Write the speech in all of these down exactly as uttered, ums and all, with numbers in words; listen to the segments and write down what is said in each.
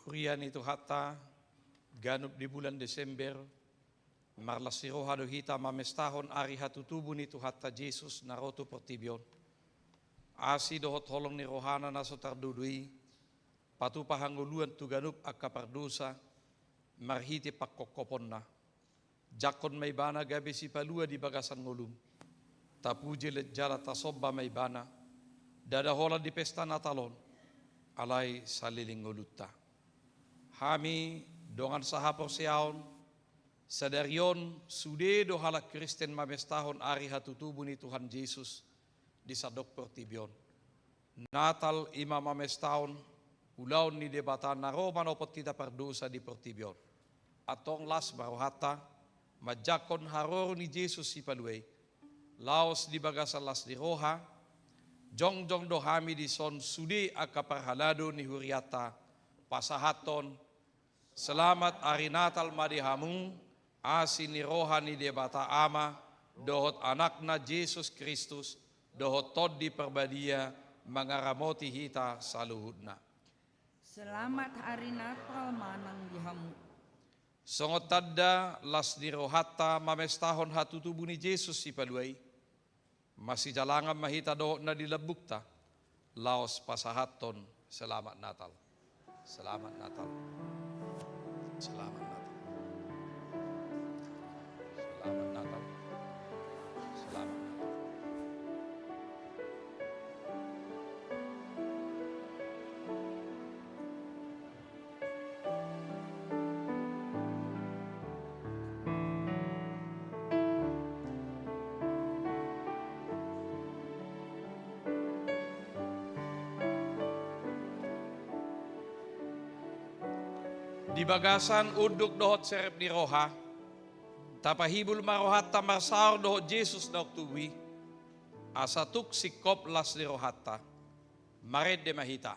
Huria ni Tuhanta, ganup di bulan Desember, marlas ni roha do hita mamestahon ari hatutubu ni Tuhanta Jesus na ro tu portibi on. Asi dohot holong ni rohana na so tardudu i, patupa hangoluan tu ganup angka pardosa, marhite pangkophoponna. Jangkon ma ibana gabe sipalua di bagasan ngolum. Tapuji jala tasomba ma ibana, ndada holan di pesta Natal on, alai saleleng ngolunta. Hami dongan sahaporseaon, sadari on sude do halak Kristen mamestahon ari hatutubu ni Tuhan Jesus di sandok portibi on. Natal i ma mamestahon ulaon ni Debata na ro manopot hita pardosa di portibi on. Antong las ma rohanta, manjangkon haroro ni Jesus Sipalua i. Laos di bagasan las ni roha, jongjong do hami dison sude angka parhalado ni hurianta, pasahathon: Selamat Ari Natal ma di hamu, asi ni roha ni Debata Ama, dohot Anakna Jesus Kristus, dohot Tondi Parbadia, mangaramoti hita saluhutna. Selamat Hari Natal ma nang di hamu. Songon tanda las ni rohanta mamestahon hatutubu ni Jesus Sipalua i, masijalangan ma hita dohot na di lambungta, laos pasahathon Selamat Natal. Selamat Natal. Selamat Natal. Selamat Natal. Selamat Natal. Di bagasan unduk dohot serep ni roha, tapahibul ma rohanta marsaor dohot Jesus na tung tubu i, asa tung singkop las ni rohanta. Marende ma hita.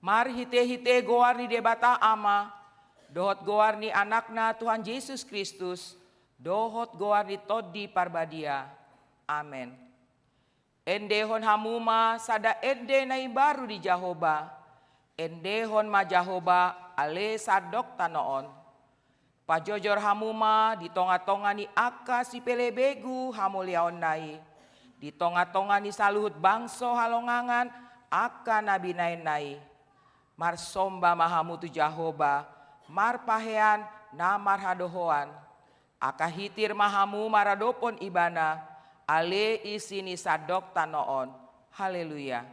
Marhite-hite goar ni Debata Ama, dohot goar ni Anakna Tuhan Jesus Kristus, dohot goar ni Tondi Parbadia. Amen. Endehon hamu ma sada ende na imbaru di Jahowa. Endehon ma Jahowa ale sandok tano on. Pajojor hamu ma di tonga-tonga ni angka sipelebegu hamuliaonna i, di tonga-tonga ni saluhut bangso halongangan angka na binahenna i. Marsomba ma hamu tu Jahowa, marpahean na marhadohoan. Angka hitir ma hamu maradophon Ibana, ale isi ni sandok tano on. Haleluya.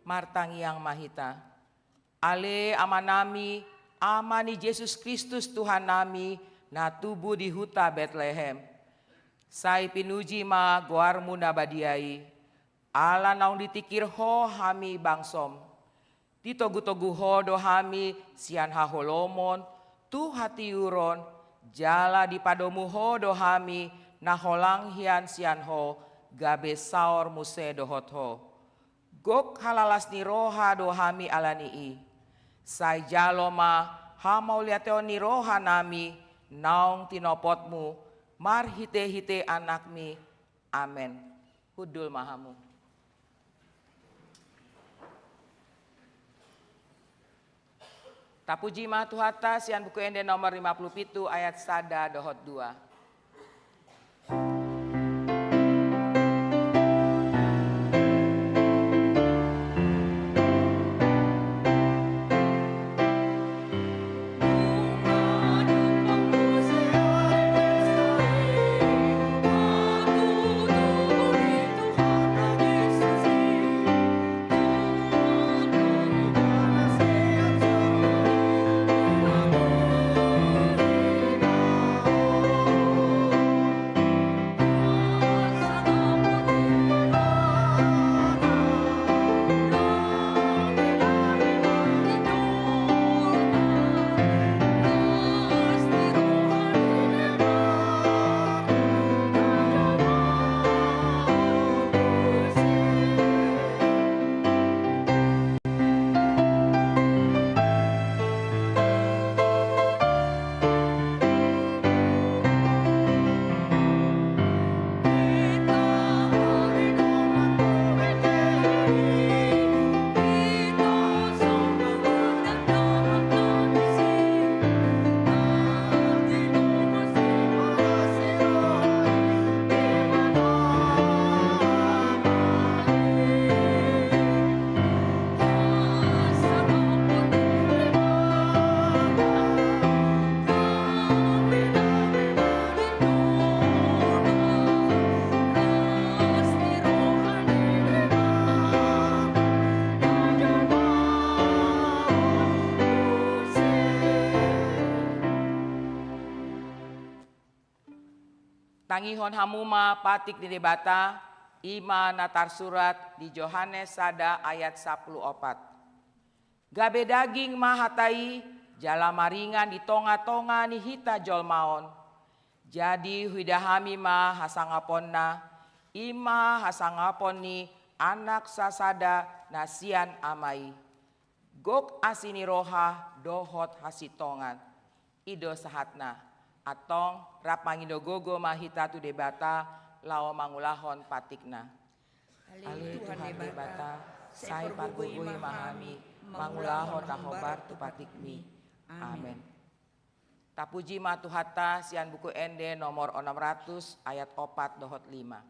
Martangiang ma hita. Ale Amanami, Ama ni Jesus Kristus Tuhannami, na tubu di huta Betlehem. Sai pinuji ma goarmu na badia i, ala naung ditingkir ho hami bangsom. Ditogu-togu ho do hami sian haholomon tu hatiuron, jala dipadomu ho do hami na holang hian sian ho, gabe saor muse dohot ho. Gok halalas ni roha do hami ala ni i. Sai jalo ma hamauliateon ni rohanami naung tinopotmu marhite-hite Anakmi. Amen. Hundul ma hamu. Tapuji ma Tuhanta sian Buku Ende nomor lima puluh pitu ayat sada dohot dua. Tangihon hamu ma patik ni Debata, i ma na tarsurat di Johannes sada ayat sampulu opat. Gabe daging ma hata i, jala maringan di tonga-tonga ni hita jolma on. Jadi huida hami ma hasangaponna, i ma hasangapon ni Anak sasada na sian Ama i. Gok asi ni roha dohot hasintongan. I do sahatna. Antong rap mangido gogo ma hita tu Debata laho mangulahon patikna. Ale Tuhan Debata, sai pargogoi ma hami mangulahon na hombar tu patikmi. Amen. Tapuji ma Tuhanta sian Buku Ende nomor onom ratus ayat opat dohot lima.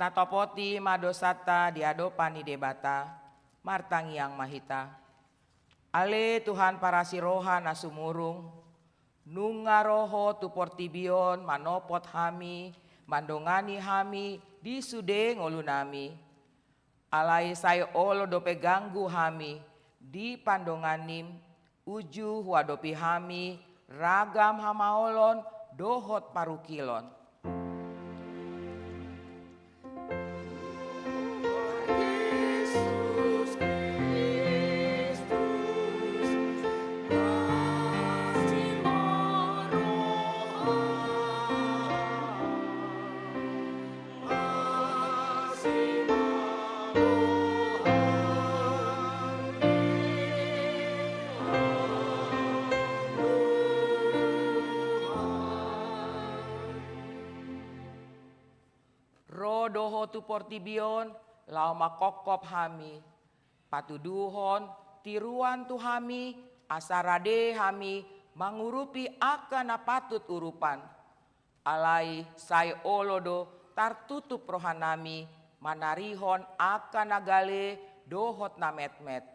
Tatopoti ma dosanta di adopan ni Debata, martangiang ma hita. Ale Tuhan parasi roha na sumurung, nunga ro Ho tu portibi on manopot hami, mandongani hami di sude ngolunami. Alai sai olo dope ganggu hami di pandonganNim, uju huadopi hami ragam hamaolon dohot parungkilon. Ro do Ho tu portibi on, laho manghophop hami. Patuduhon tiruan tu hami, asa rade hami mangurupi angka na patut urupan. Alai sai olo do tartutup rohanami manarihon angka na gale dohot na metmet.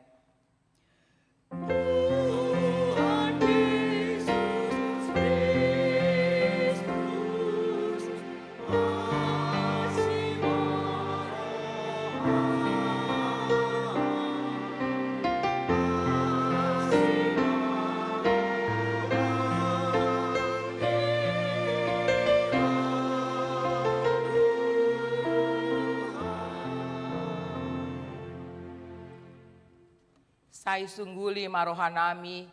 Tuhan Jesus Kristus, sai sungguli ma rohanami,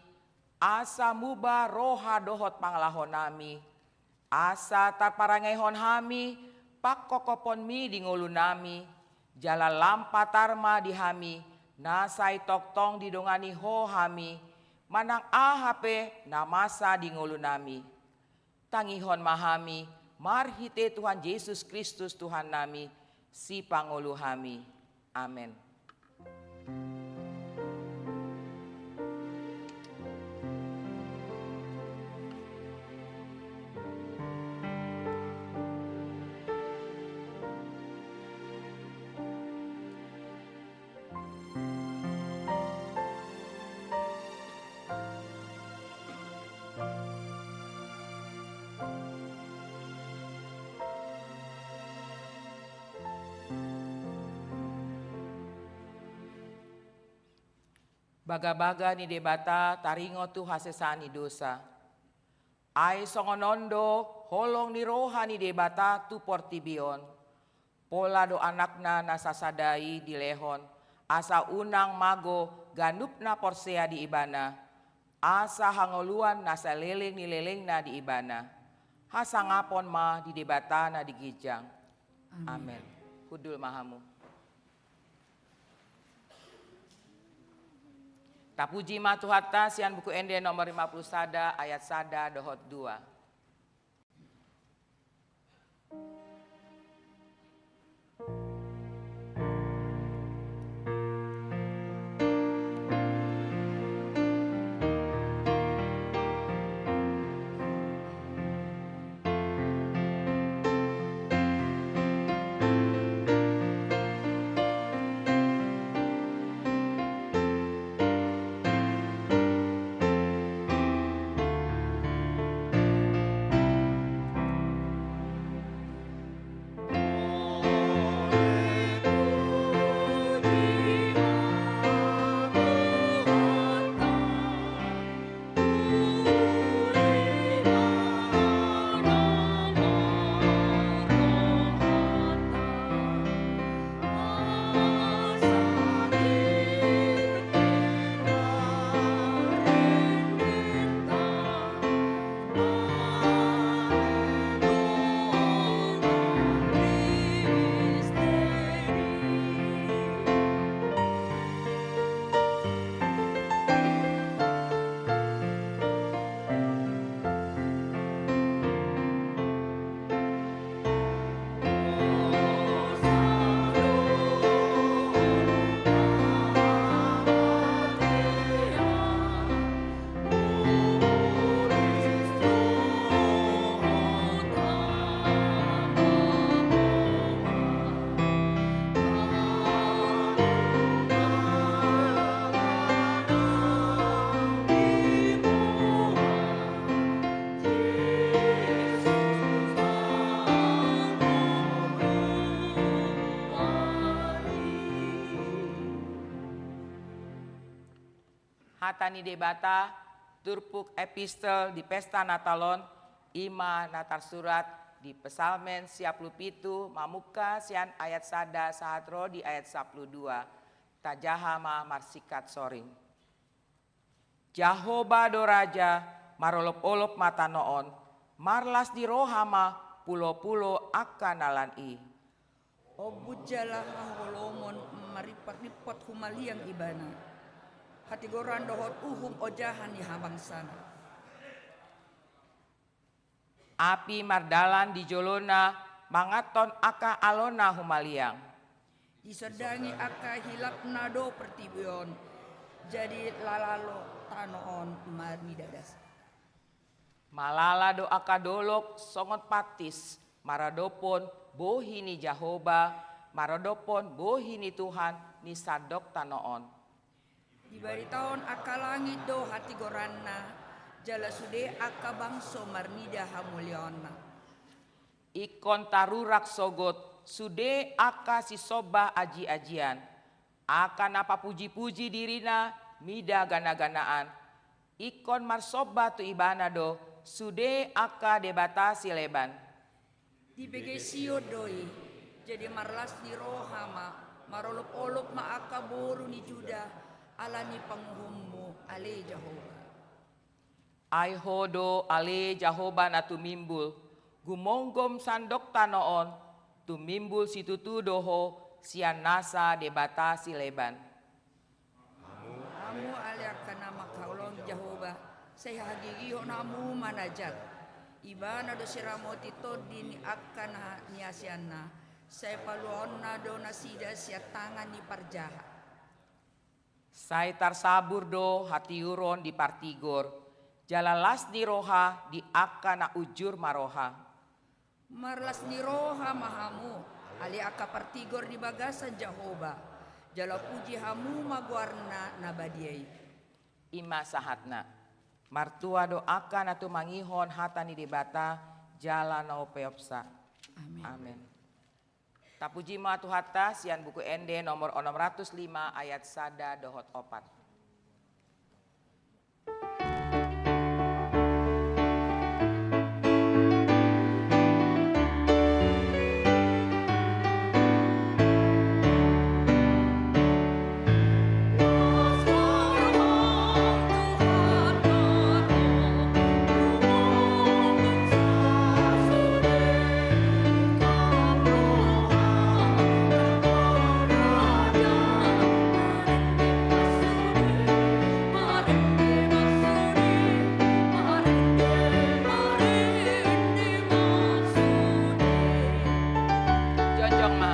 asa muba roha dohot pangalahonami, asa tarparangeihon hami panghophopon-Mi di ngolunami, jala lam patar ma di hami, na sai tongtong didongani Ho hami, manang aha pe na masa di ngolunami. Tangihon ma hami, marhite Tuhan Jesus Kristus Tuhannami, Sipangolu hami. Amen. Bagabaga ni Debata taringot tu hasesaan ni dosa. Ai songon on do holong ni roha ni Debata tu portibi on. Pola do Anakna na sasada i dilehon, asa unang mago ganup na porsea di Ibana, asa hangoluan na saleleng ni lelengna di Ibana. Hasangapon ma di Debata na di ginjang. Amen. Amen. Hundul ma hamu. Tapuji ma Tuhanta sian Buku Ende nomor lima puluh sada ayat sada dohot dua. Hata ni Debata, turpuk epistel di pesta Natal on, i ma na tarsurat di Psalmen sia pulu pitu, mamungka sian ayat sada sahat ro di ayat sampulu dua. Tajaha ma marsingkat soring. Jahowa do raja, marolopolop ma tano on, marlas ni roha ma pulopulo angka na lan i. Ombun jala haholomon, marimpatimpa humaliang ibana. Hatigoran dohot uhum ojahan ni habangsana. Api mardalan di jolona, manganhon angka alona humaliang. Disondangi angka hilapna do portibi on, jadi lalalo tano on marnida das. Malala do angka dolok songon pantis, maradophon bohi ni Jahowa, maradophon bohi ni Tuhan ni sandok tano on. Dibaritahon angka langit do hatigoranna, jala sude angka bangso marnida hamuliaonna. Ingkon tarurak sogot sude angka sisomba ajiajian, angka na papujipuji dirina mida ganaganaan. Ingkon marsomba tu ibana do sude angka debata sileban. Dibege Sion do i, jadi marlas ni roha ma, marolopolop ma angka boru ni Juda, ala ni panguhummu, ale Jahowa. Ai Ho do, ale Jahowa, na tumimbul, gumomgom sandok tano on, tumimbul situtu do Ho sian nasa debata sileban. Hamu ale angka na mangkaholongi Jahowa, sai hagigihon hamu ma na jat. Ibana do siramoti tondi ni angka na niasianna, sai paluaonna do nasida sian tangan ni parjahat. Sai tarsabur do hatiuron di partigor, jala las ni roha di angka na unjur maroha. Marlas ni roha ma hamu, ale angka partigor di bagasan Jahowa, jala puji hamu ma goarna na badia i. I ma sahatna. Martua do angka na tumangihon hata ni Debata, jala na umpeopsa. Amin. Amin. Tapuji ma Tuhanta sian Buku Ende nomor onom ratus lima ayat sada dohot opat. Jongjong ma.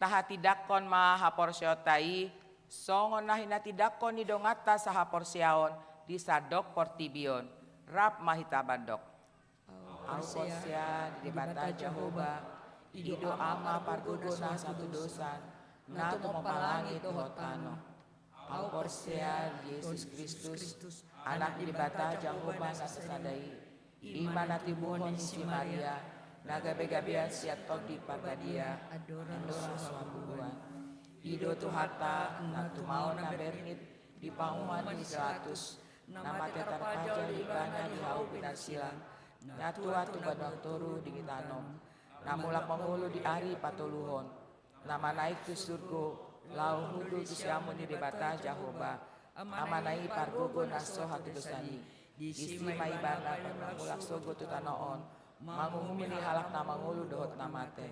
Tahatindangkon ma haporseaonta i, songon na hinatindangkon ni donganta sahaporseaon di sandok portibi on. Rap ma hita mandok. Ahu porsea di Debata Jahowa, i do Ama pargogo na sahatudosan, na tumompa langit dohot tano. Ahu porsea di Jesus Kristus, Anak ni Debata Jahowa na sasada i, i ma na tibuhon ni si Maria, na gabegabean sian Tondi Parbadia, andorang so habubuhan. I do Tuhanta, na tumaon na bernit di pangomoan ni si Pilatus, na mate tarpajal do Ibana di hau pinarsilang, na tuat tu banua toru ditanom, na mulak mangolu di ari patoluhon, na manaek tu surgo, laho hundul tu siamun ni Debata Jahowa, Amana i pargogo na so hatudosan i. Disi ma Ibana paimula mulak sogot tu tano on, manguhumi halak na mangolu dohot na mate.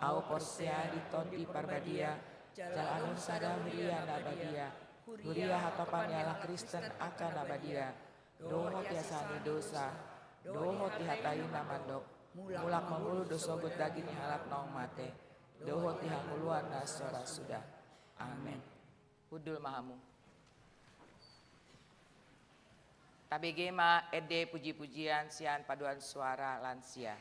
Ahu porsea di Tondi Parbadia, jala adong sada huria na badia, huria hatopan ni halak Kristen angka na badia, dohot di hasesaan ni dosa, dohot di hata i na mandok: Mulak mangolu do sogot daging ni halak naung mate, dohot di hangoluan na so ra suda. Amen. Hundul ma hamu. Tabege ma ende puji-pujian sian paduan suara lansia.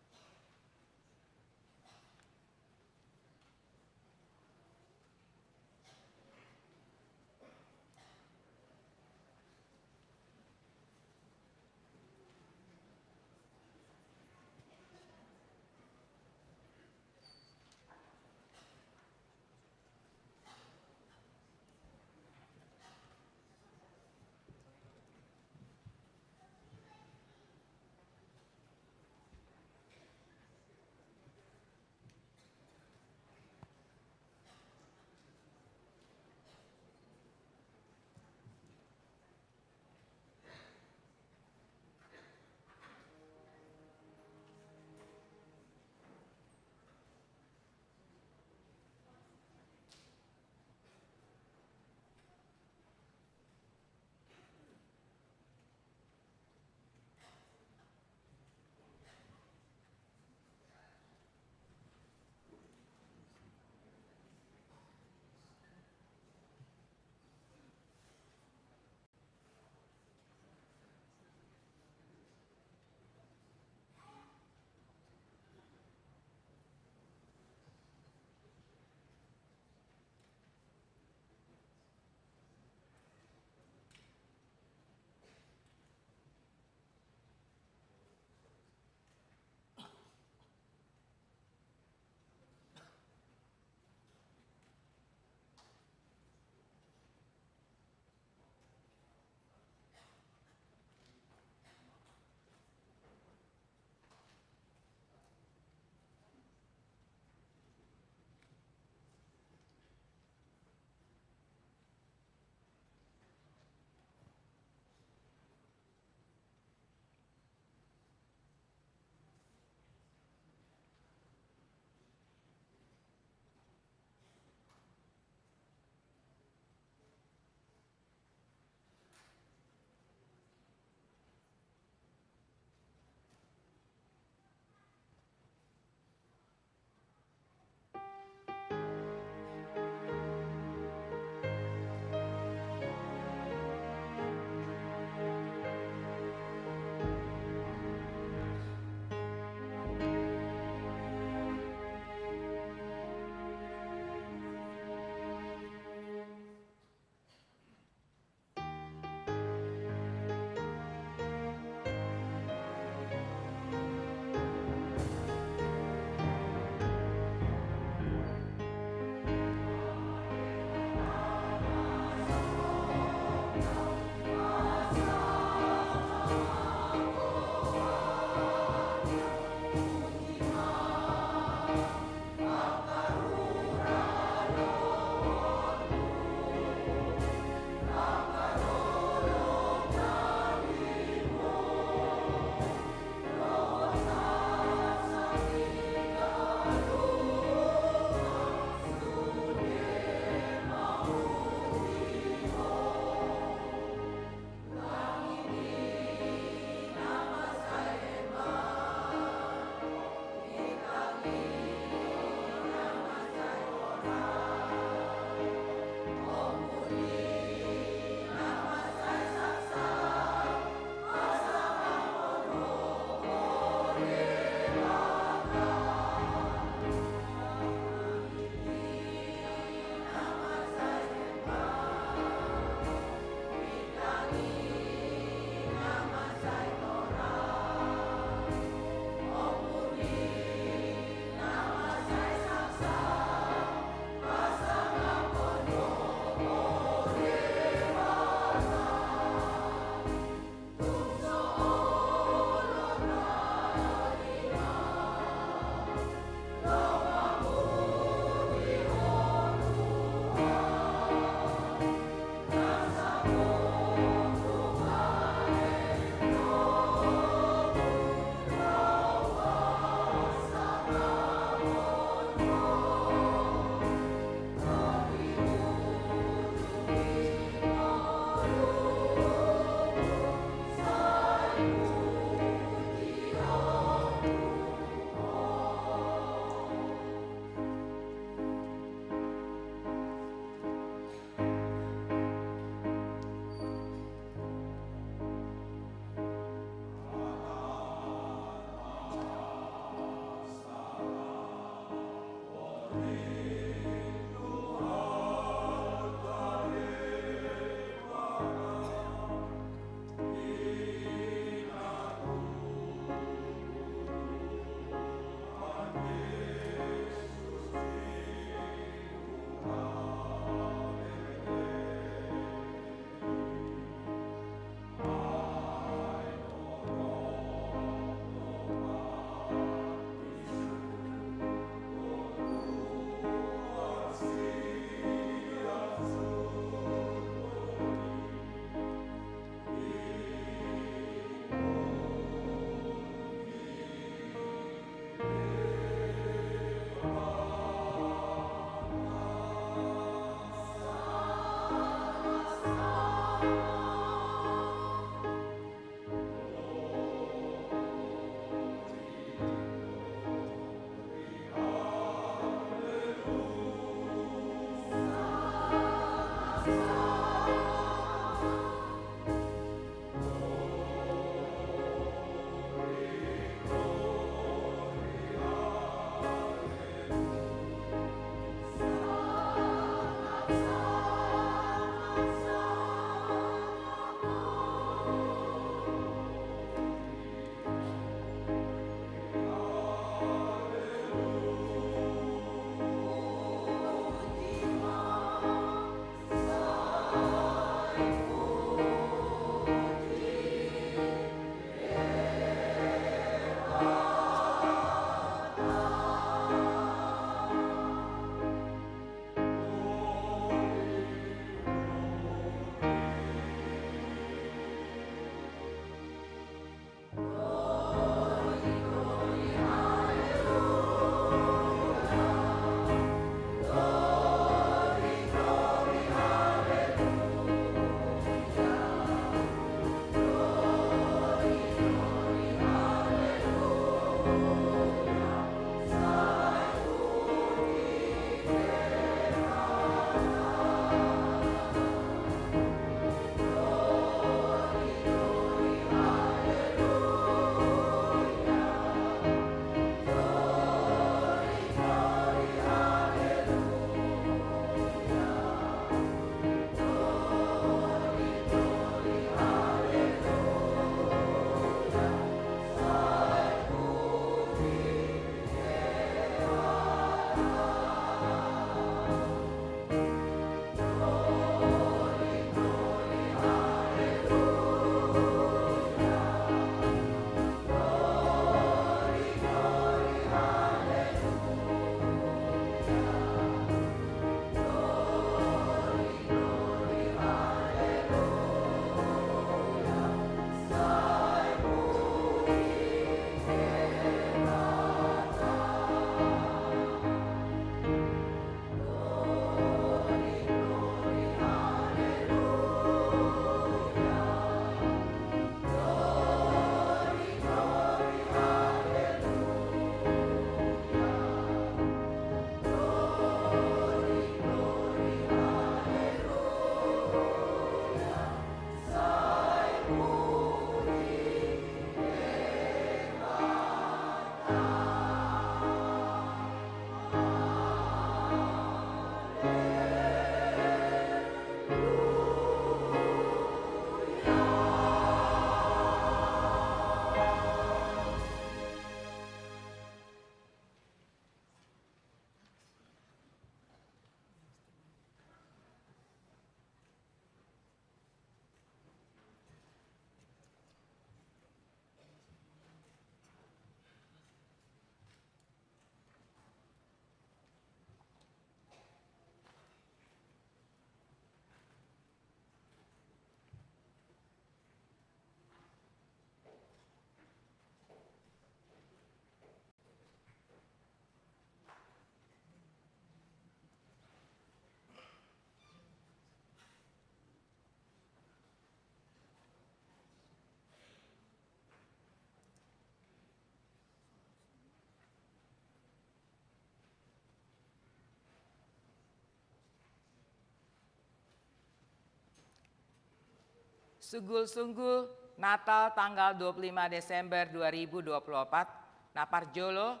Sunggul-sunggul Natal tanggal dua puluh lima Desember dua ribu dua puluh opat, na parjolo,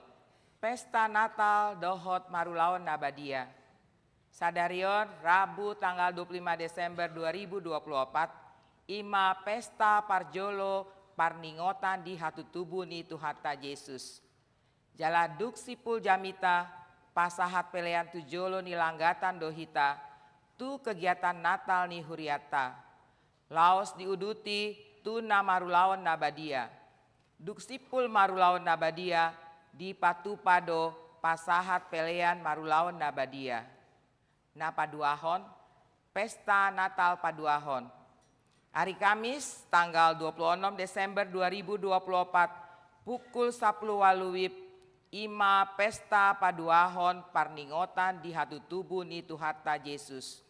pesta Natal dohot marulaon na badia. Sadari on, Rabu tanggal dua puluh lima Desember dua ribu dua puluh opat, i ma pesta parjolo parningotan di hatutubu ni Tuhanta Jesus. Jala dung simpul jamita, pasahat pelean tu jolo ni langgatan do hita, tu kegiatan Natal ni hurianta. Laos diuduti tu na marulaon na badia. Dung simpul marulaon na badia, dipatupa do pasahat pelean marulaon na badia. Na paduahon, pesta Natal paduahon. Ari Kamis, tanggal dua puluh onom Desember dua ribu dua puluh opat, pukul sapuluh walu WIB, i ma pesta paduahon parningotan di hatutubu ni Tuhanta Jesus.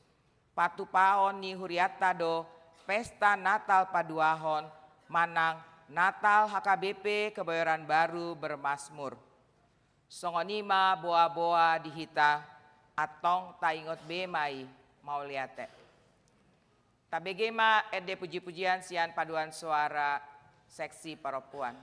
Patupaon ni hurianta do pesta Natal paduahon manang Natal H K B P Kebayoran Baru Bermasmur. Songon i ma boa-boa di hita, antong taingot be ma i. Mauliate. Tabege ma ende puji-pujian sian paduan suara seksi parompuan.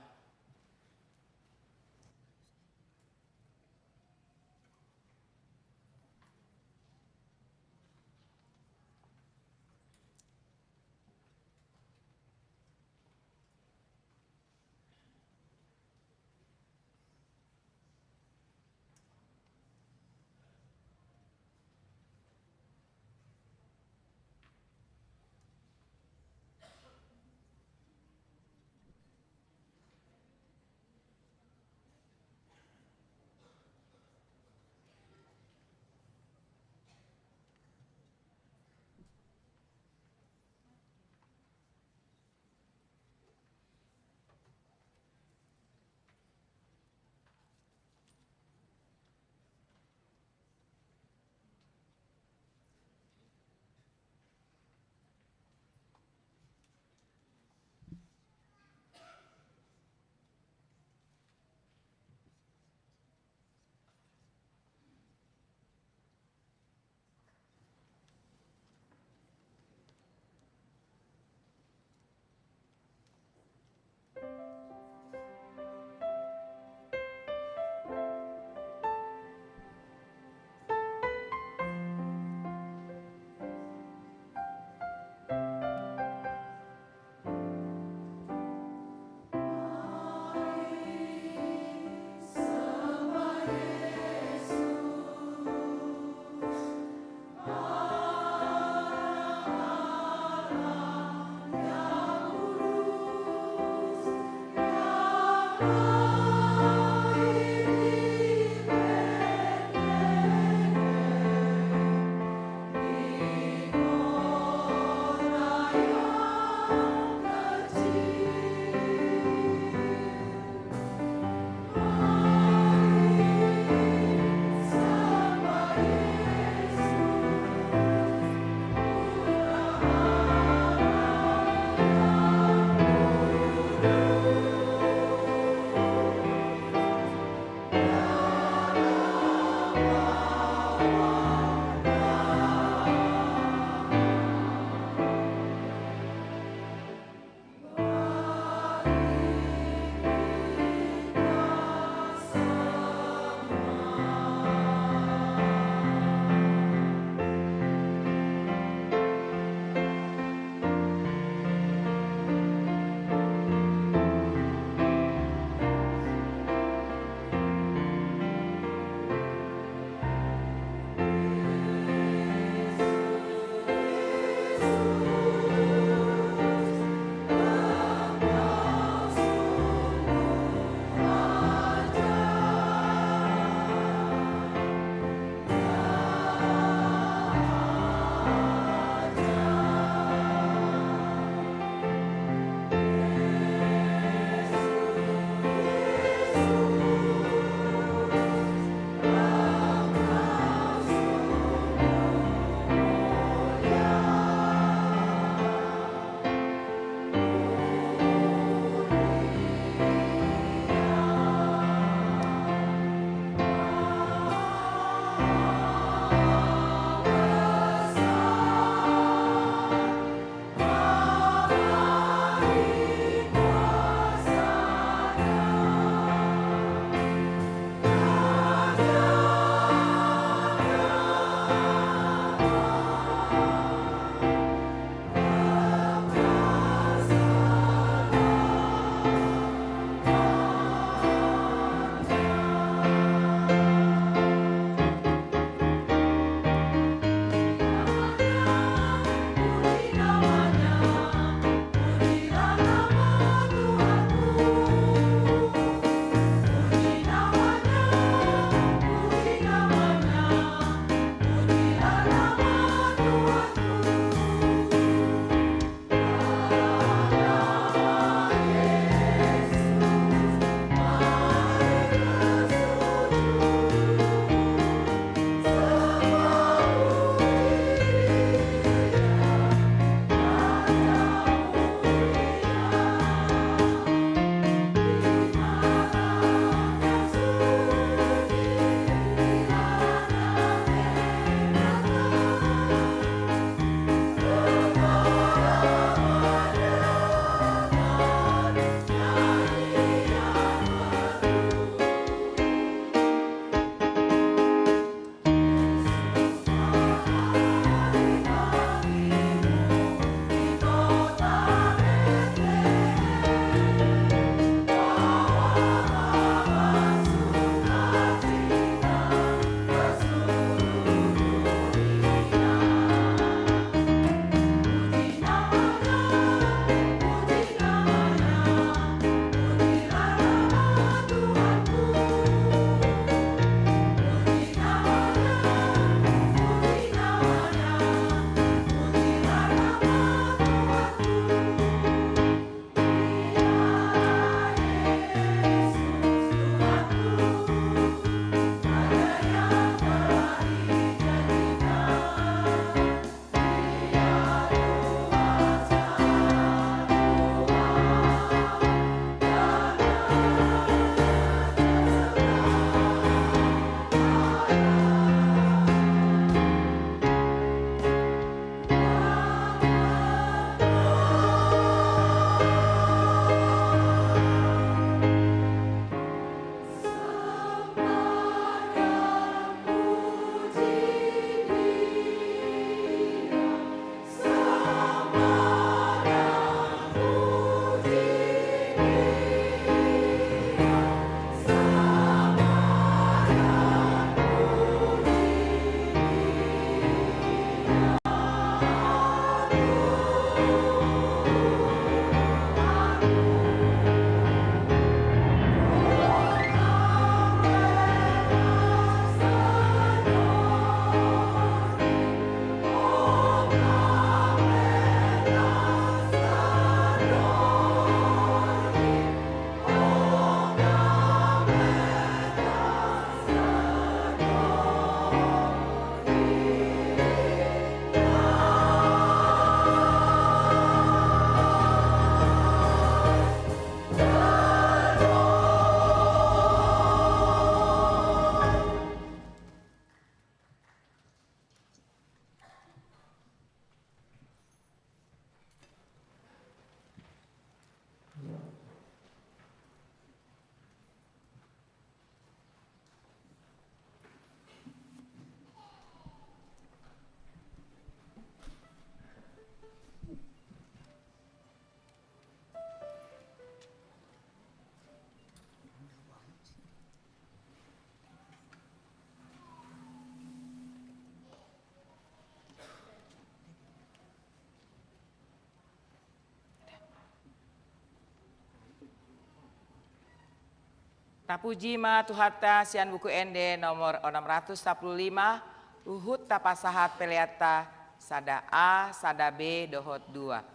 Tapuji ma Tuhanta sian Buku Ende nomor onom ratus sampulu lima, huhut tapasahat peleanta sada A, sada B dohot dua.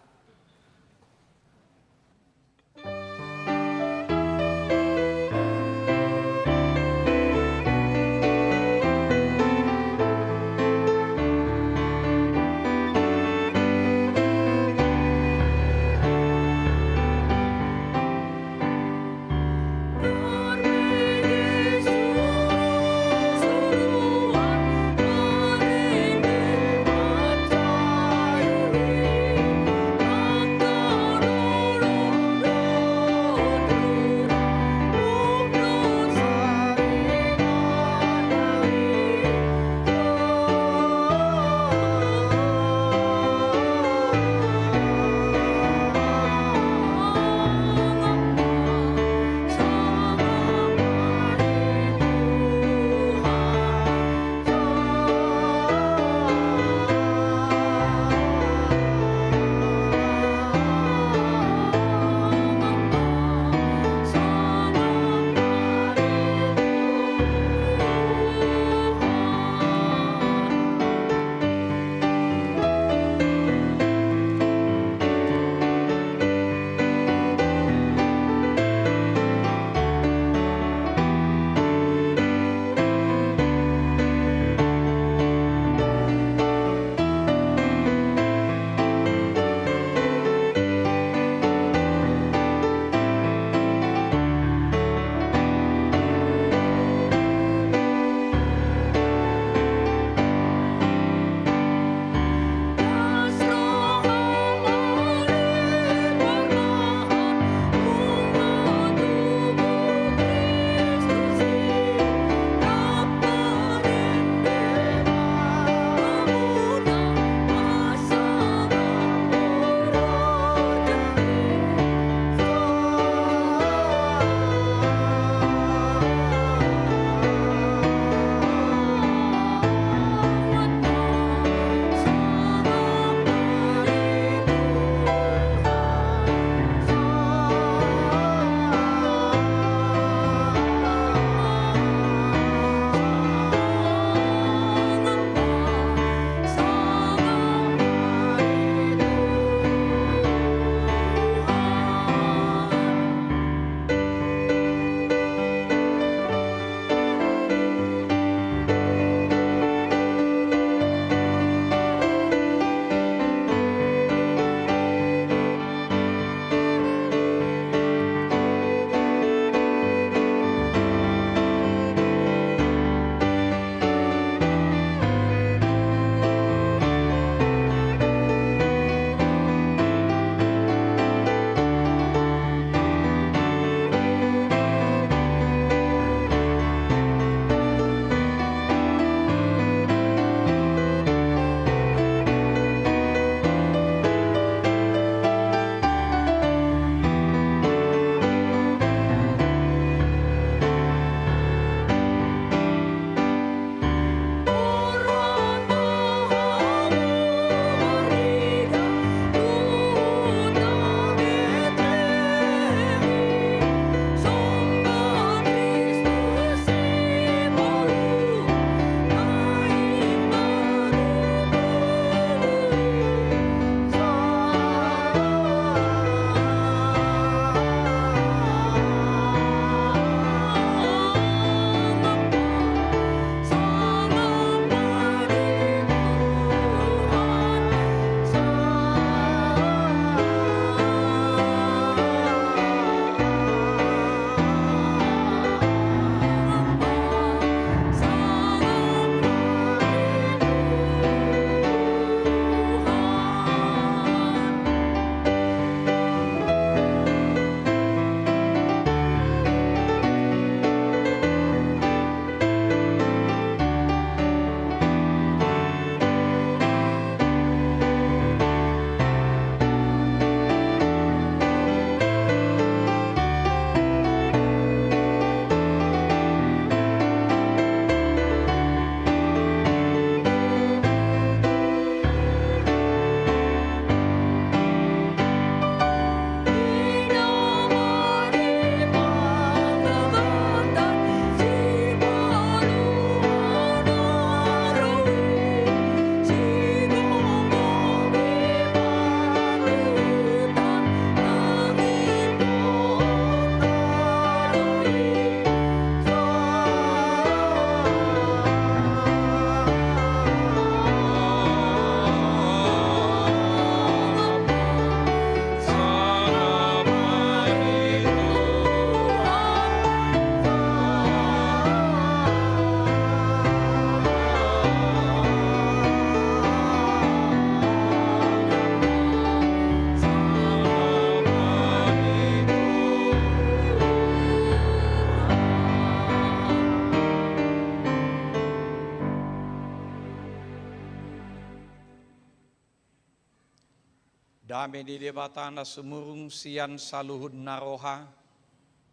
Dame ni Debata na sumurung sian saluhut na roha,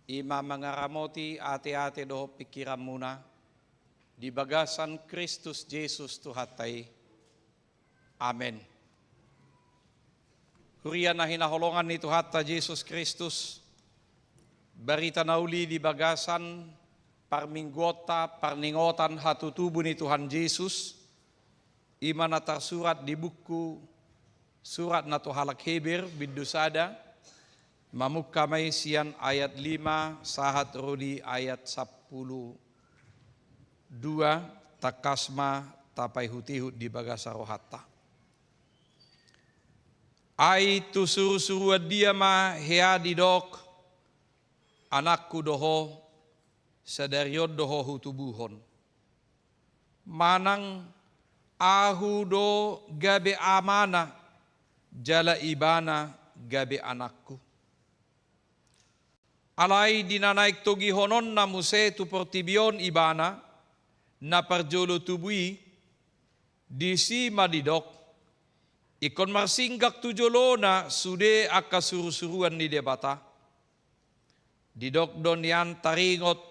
i ma mangaramoti ateate dohot pingkiranmuna di bagasan Kristus Jesus Tuhanta i. Amen. Huria na hinaholongan ni Tuhanta Jesus Kristus, barita na uli di bagasan parmingguonta parningotan hatutubu ni Tuhan Jesus, i ma na tarsurat di buku Surat na tu halak Heber, bindu sada, mamungka ma i sian ayat lima sahat ro di ayat sampulu dua, tangkas ma tapaihutihut di bagasan rohanta. Ai tu surusuruan dia ma hea didok, anakku do ho, sadari on do ho hutubuhon. Manang ahu do gabe amana, jala ibana gabe anakku. Alai di na naeng togihononna muse tu portibi on ibana, na parjolo tubu i, disi ma didok, ingkon marsinggak tu jolona sude angka surusuruan ni Debata. Didok do nian taringot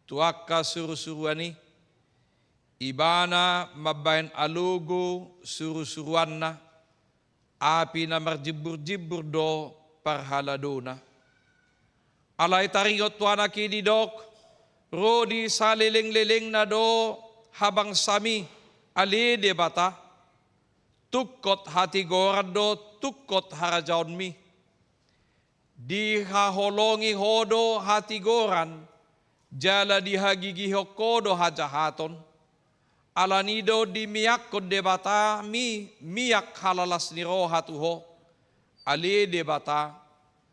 tu angka surusuruan i, ibana mambahen alogo surusuruanna, api na marjimburjimbur do parhaladona. Alai taringot tu anak i didok, ro di salelenglelengna do habangsami, ale Debata, tungkot hatigoran do tungkot harajaonmi. Dihaholongi ho do hatigoran, jala dihagigihon ho do hajahaton. Alani do dimiakkon Debatami miak halalas ni roha tu ho, ale Debata,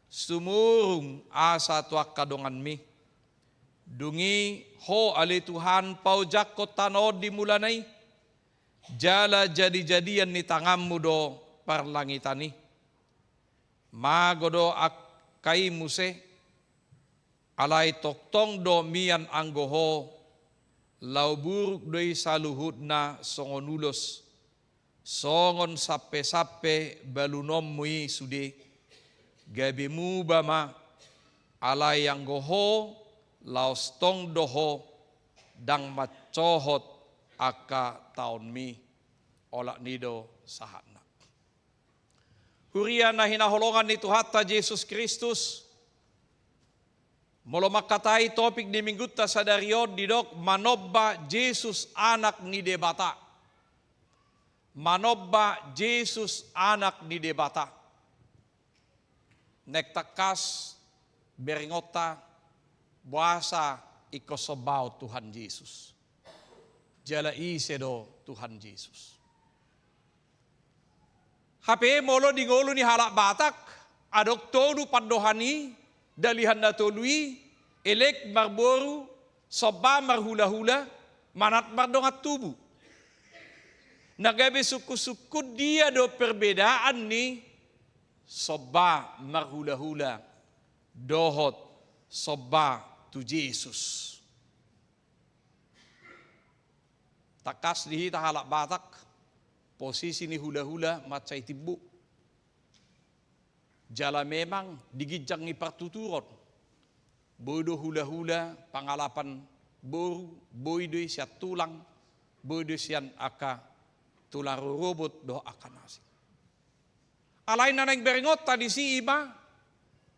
sumurung asa tu angka donganmi. Dung i ho ale Tuhan paojakkon tano on di mulana i, jala jadijadian ni tanganmu do parlangitan i. Mago do angka i muse, alai tongtong do mian anggo ho, laho buruk do i saluhutna songon ulos, songon sampesampe balunonmu i sude, gabe muba ma, alai anggo ho, laos tong do ho, ndang mansohot angka taonmi, olat ni i do sahatna. Huria na hinaholongan ni Tuhanta Jesus Kristus, molo mangkatai topik ni minggunta sadari on didok manomba Jesus Anak ni Debata. Manomba Jesus Anak ni Debata. Naeng tangkas beringonta boasa ingkon sombaon Tuhan Jesus. Jala ise do Tuhan Jesus. Hape molo di ngolu ni halak Batak, adong tolu pandohan i, dalihan na tolu i, elek marboru, somba marhulahula, manat mardongan tubu. Na gabe sungkunsungkun dia do perbedaan ni somba marhulahula dohot somba tu Jesus. Tangkas di hita halak Batak, posisi ni hulahula mansai timbo. Jala memang di ginjang ni partuturon, boi do hulahula pangalapan boru, boi do i sian tulang, boi do i sian angka tulang rorobot dohot angka na asing. Alai na naeng beringonta disi i ma,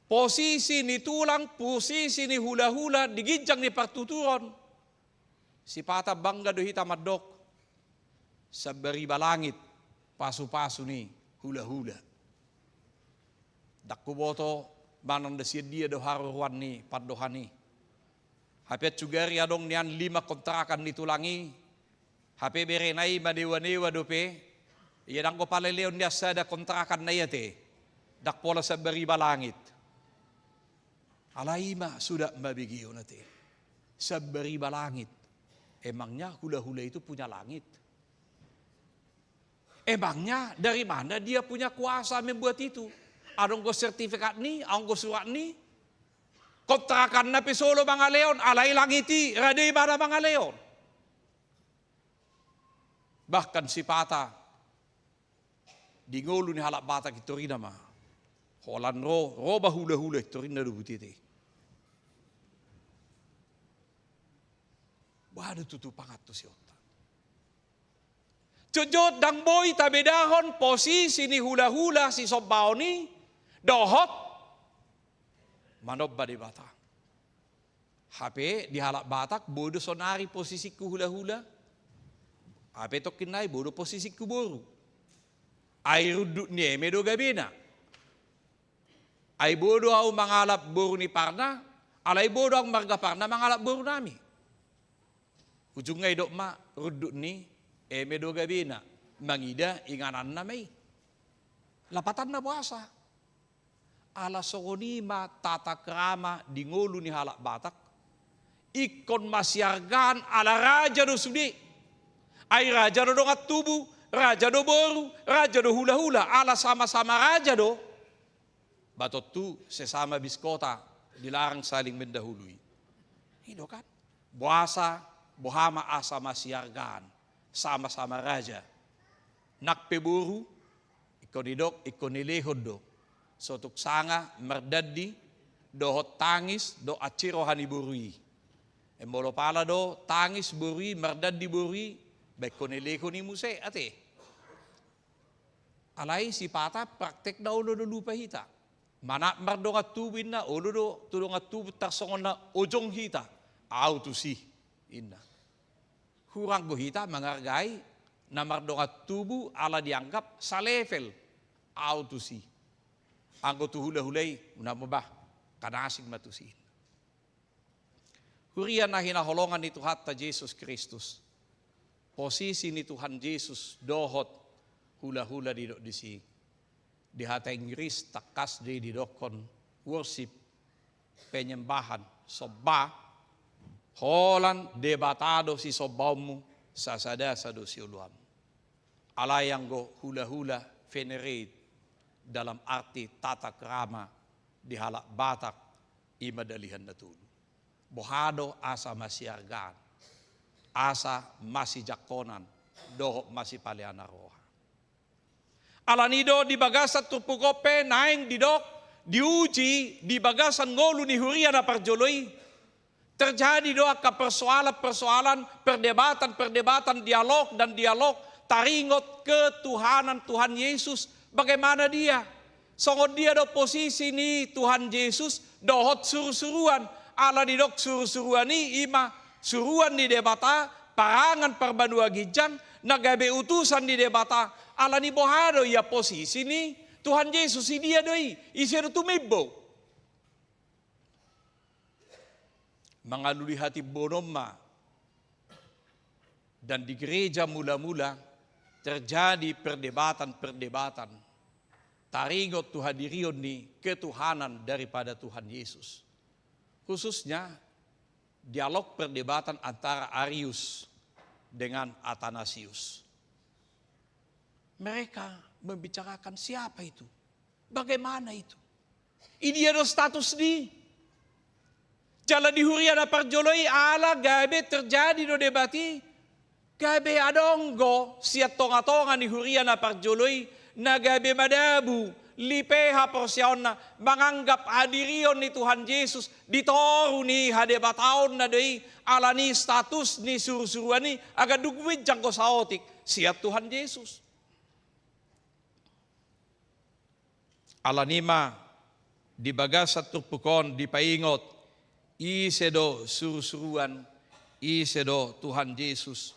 posisi ni tulang, posisi ni hulahula di ginjang ni partuturon. Sipata bangga do hita mandok, sambariba langit pasupasu ni hulahula. Ndang huboto manang da sian dia do haroroan ni pandohan i. Hape sugari adong nian lima kontrakan ni tulang i, hape berena i manewanewa dope, ia ndang go paleleon nian sada kontrakan na i ate, ndang pola sambariba langit. Alai i ma suda mabegeon ate. Sambariba langit. Emangnya hulahula itu punya langit? Emangnya dari mana dia punya kuasa membuat itu? Adong go sertifikat ni, adong go surat ni. Kontrakanna pe solo mangalehon, alai langit i rade ibana mangalehon. Bahkan sipata di ngolu ni halak Batak i torina ma, Holan ro, ro ma hula-hula i, torinna do butete. Boha do tutu pangantusionta? Jotjot ndang boi tabedahon posisi ni hula-hula sisombaon i dohot manomba Debata. Hape di halak Batak boi do sonari posisingku hula-hula. Hape tongkin nai boi do posisingku boru. Ai rundut ni eme do gabena. Ai boi do ahu mangalap boru ni parna, alai boi do ahu marga parna mangalap boru nami. Ujungna idok ma rundut ni eme do gabena, mangida ingananna ma i. Lapatanna boasa? Ala songon i ma tata krama di ngolu ni halak Batak. Ingkon masiargaan ala raja do sude. Ai raja do dongan tubu, raja do boru, raja do hula-hula, ala sama-sama raja do. Ba tontu sesama biskota dilarang saling mendahului. I do kan? Boasa, boha ma asa masiargaan, sama-sama raja. Nang pe boru, ingkon didok, ingkon dilehon do. Sotung sanga mardandi dohot tangis dohot hansit roha ni boru i. Ai molo pala do tangis boru i, mardandi boru i, ba ingkon dilehon i muse, ate. Alai sipata praktekna olo do lupa hita. Manat mardongan tubu inna, olo do tu dongan tubu tarsongon na ojong hita. Ahu tusi, inna. Hurang do hita mangargai na mardongan tubu ala dianggap salevel. Ahu tusi. Anggo tu hula-hula i, unang ma bah, kan asing ma tusi, inna. Huria na hinaholongan ni Tuhanta Jesus Kristus. Posisi ni Tuhan Jesus dohot hula-hula didok disi. Di hata Inggris tangkas do i didokkon worship, penyembahan, somba, holan Debata do sisombaonmu, sasada-sada do sioloanmu. Alai anggo hula-hula venerate dalam arti tata krama di halak Batak, i ma dalihan na tolu. Boha do asa masiargaan, asa masijangkonan, dohot masipaleanan roha. Alani do di bagasan turpuk on pe naeng didok, diuji di bagasan ngolu ni huria na parjolo i. Terjadi do angka persoalan-persoalan, perdebatan-perdebatan, dialog dan dialog, taringot ketuhanan Tuhan Yesus. Bagaimana dia? Songon dia do posisi ni Tuhan Jesus dohot suru-suruan? Ala didok suru-suruan i, i ma suruan ni Debata, parangan parbanua ginjang, na gabe utusan ni Debata. Alani boha do ia posisi ni Tuhan Jesus, i dia do i, ise do tumimbo? Mangalului hatimbonon ma. Dan di gereja mula-mula terjadi perdebatan-perdebatan taringot tu hadirion ni ketuhanan daripada Tuhan Yesus. Khususnya dialog perdebatan antara Arius dengan Athanasius. Mereka membicarakan siapa itu? Bagaimana itu? I dia do status ni? Jala di huria na parjolo i ala gabe terjadi do debat i, gabe adong do sian tonga-tonga ni huria na parjolo i, na gabe madabu, lipe haporseaonna, manganggap hadirion ni Tuhan Jesus di toru ni hadebataonna do i, alani status ni suru-suruan i, agandung ginjang do saotik sian Tuhan Jesus. Alani ma di bagasan turpuk on dipaingot, ise do suru-suruan, ise do Tuhan Jesus.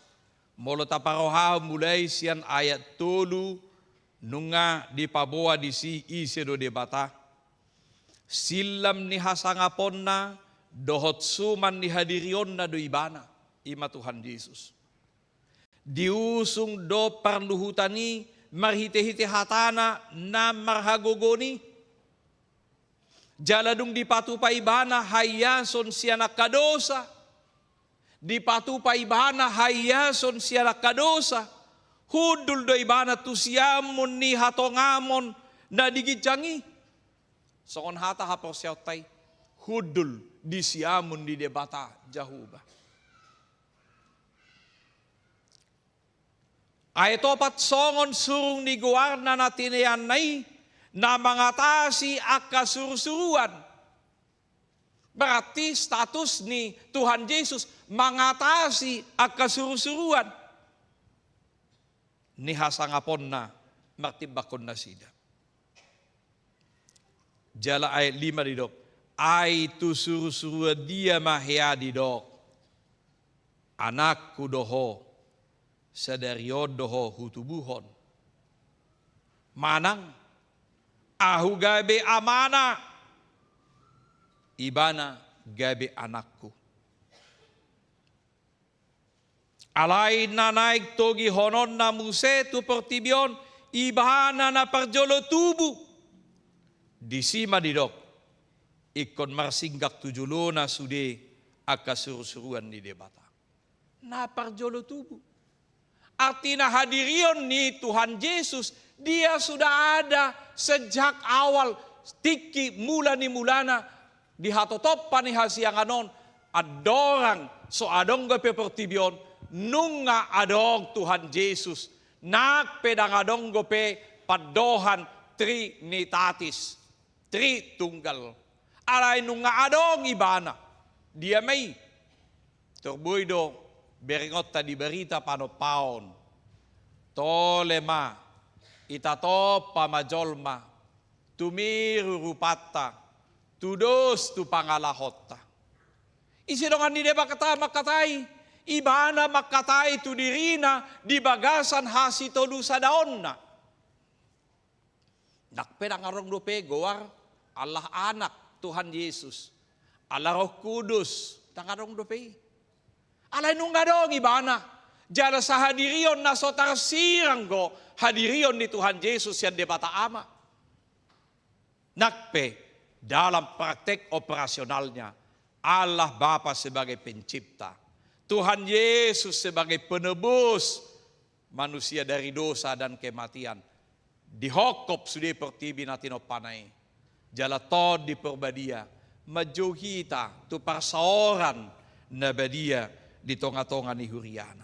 Molo taparrohahon mulai sian ayat tolu, nunga dipaboa disi ise do Debata. Sillam ni hasangaponna dohot suman ni hadirionna do Ibana, i ma Tuhan Jesus. Diusung do parluhutan i marhite-hite hatana na marhagogoon i. Jala dung dipatupa Ibana haiason sian angka dosa, dipatupa Ibana haiason sian angka dosa, hundul do Ibana tu siamun ni hatongamon na di ginjang i. Songon hata haporseaonta i, hundul di siamun ni Debata Jahowa. Ai topat songon surung ni goarna na tineanna i, na mangatasi angka surusuruan. Berarti status ni Tuhan Jesus mangatasi angka surusuruan. Ni hasangaponna martimbangkon nasida. Jala ayat lima didok, ai tu surusuruan dia ma hea didok, anakku do ho, sadari on do ho hutubuhon. Manang, ahu gabe amana, ibana gabe anakku. Alai na naeng togihononna muse tu portibi on, ibana na parjolo tubu. Disi ma didok, ingkon marsinggang tu jolona sude angka surusuruan ni Debata. Na parjolo tubu. Artina hadirion ni Tuhan Jesus, dia sudah ada sejak awal, tingki mula ni mulana, di hatotopan ni hasiangan on, andorang so adong dope portibi on, nunga adong Tuhan Jesus, nang pe ndang adong dope pandohan Trinitatis, Tritunggal. Alai nunga adong ibana. Dia ma i? Tor boi do berengonta di barita panompaon. Tole ma, itatompa ma jolma, tumiru rupanta, tudos tu pangalahonta. Ise dongan ni Debata mangkatai, ibana mangkatai tu dirina di bagasan hasitolusadaonna. Nang pe ndang adong dope goar Allah Anak, Tuhan Yesus, Allah Roh Kudus, ndang adong dope i. Alai nunga adong ibana, jala sahadirion na so tarsirang do hadirion ni Tuhan Jesus sian Debata Ama. Nang pe dalam praktek operasionalnya, Allah Bapa sebagai pencipta, Tuhan Yesus sebagai penebus manusia dari dosa dan kematian, dihongkop sude portibi na tinompana i, jala Tondi Porbadia manjou hita tu parsaoran na badia di tongatonga ni huriana.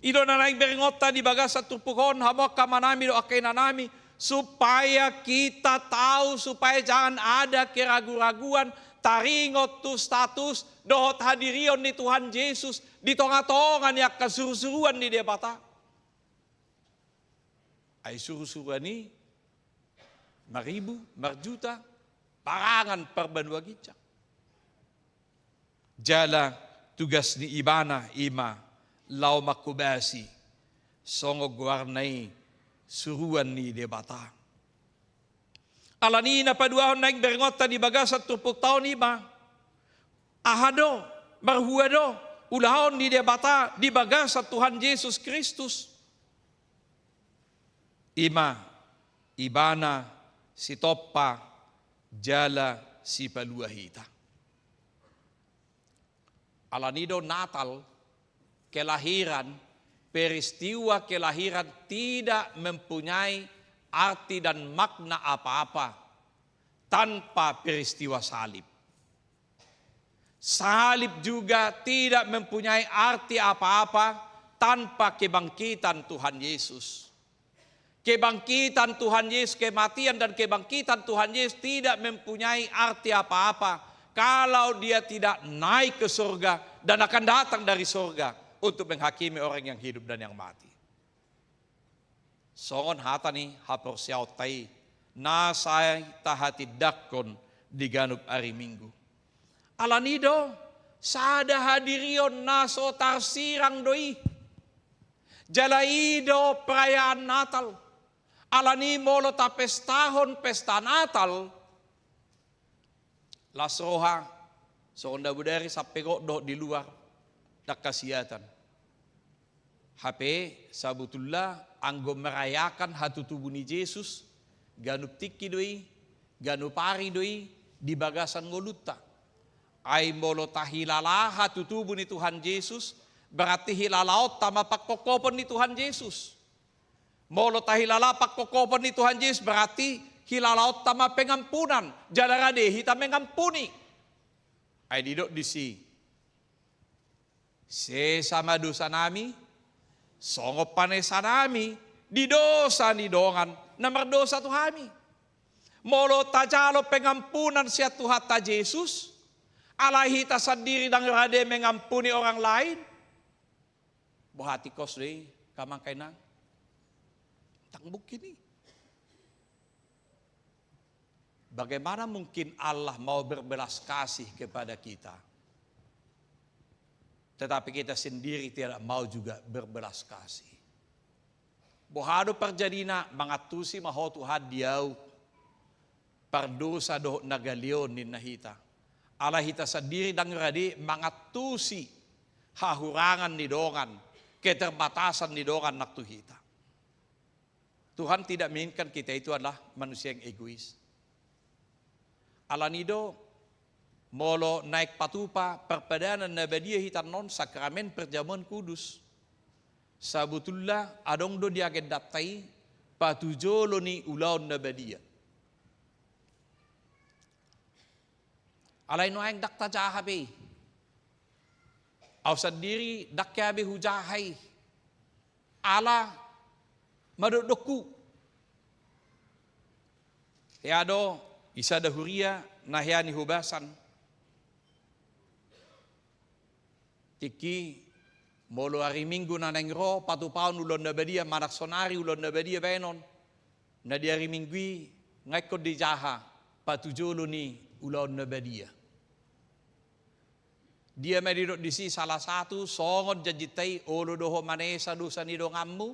I do na naeng berengonta di bagasan turpuk on, hamu angka amanami dohot angka inanami, supaya kita tahu, supaya jangan ada keragu-raguan, taringot tu status dohot hadirion ni Tuhan Jesus di tongatonga ni angka surusuruan ni Debata. Ai surusuruan i maribu, marjuta, parangan parbanua ginjang. Jala tugas ni ibana i ma laho manghobasi songon goarna i, suruan ni Debata. Alani i na paduahon naeng berengonta di bagasan turpukta on i ma, aha do, marhua do ulaon ni Debata di bagasan Tuhan Jesus Kristus. I ma, ibana sitompa jala sipalua hita. Alani do Natal, kelahiran, peristiwa kelahiran tidak mempunyai arti dan makna apa-apa tanpa peristiwa salib. Salib juga tidak mempunyai arti apa-apa tanpa kebangkitan Tuhan Yesus. Kebangkitan Tuhan Yesus, kematian dan kebangkitan Tuhan Yesus tidak mempunyai arti apa-apa kalau Dia tidak naik ke surga dan akan datang dari surga untuk menghakimi orang yang hidup dan yang mati. Songon hata ni haporseaonta i, na sai tahatindangkon di ganup ari Minggu. Alani do, sada hadirion na so tarsirang do i. Jala i do perayaan Natal. Alani molo tapestahon pesta Natal, las roha, songon na bodari sampe gok dohot di luar, ndang hasiatan. Hape sabutulna anggo merayakan hatutubu ni Jesus, ganup tingki do i, ganup ari do i, di bagasan ngolunta. Ai molo tahilala hatutubu ni Tuhan Jesus, berarti hilalaonta ma pangkophopon ni Tuhan Jesus. Molo tahilala pangkophopon ni Tuhan Jesus, berarti hilalaonta ma pengampunan, jala rade hita mengampuni. Ai didok disi, sesa ma dosanami, songon panesanami di dosa ni dongan na mardosa tu hami. Molo tajalo pengampunan sian Tuhanta Jesus, alai hita sandiri ndang rade mengampuni orang lain, boha tingkos do i, amang, inang? Ndang mungkin i. Bagaimana mungkin Allah mau berbelas kasih kepada kita, tetapi kita sendiri tidak mau juga berbelas kasih? Boha do parjadina? Mangantusi ma Ho Tuhan di ahu, pardosa dohot na galeon, ninna hita. Alai hita sandiri ndang rade mangantusi hahurangan ni dongan, keterbatasan ni dongan nang tu hita. Tuhan tidak menginginkan kita itu adalah manusia yang egois. Alani i do, molo naeng patupa parpadanan na badia hita annon, sakramen perjamuan kudus, sabotulna adong do di agendanta i patujolo ni ulaon na badia. Alai nuaeng ndang tajaha be i. Ahu sandiri ndang hea be hujaha i. Ala madokdokku. Hea do i sada huria na hea ni hobasan. Tingki, molo ari Minggu na naeng ro patupaon ulaon na badia, manang saonari ulaon na badia baenon, na di ari Minggu i nga ingkon dijaha patujolo ni ulaon na badia. Dia ma didok disi? Salah satu, songon janjinta i, olo do ho manesa dosa ni donganmu.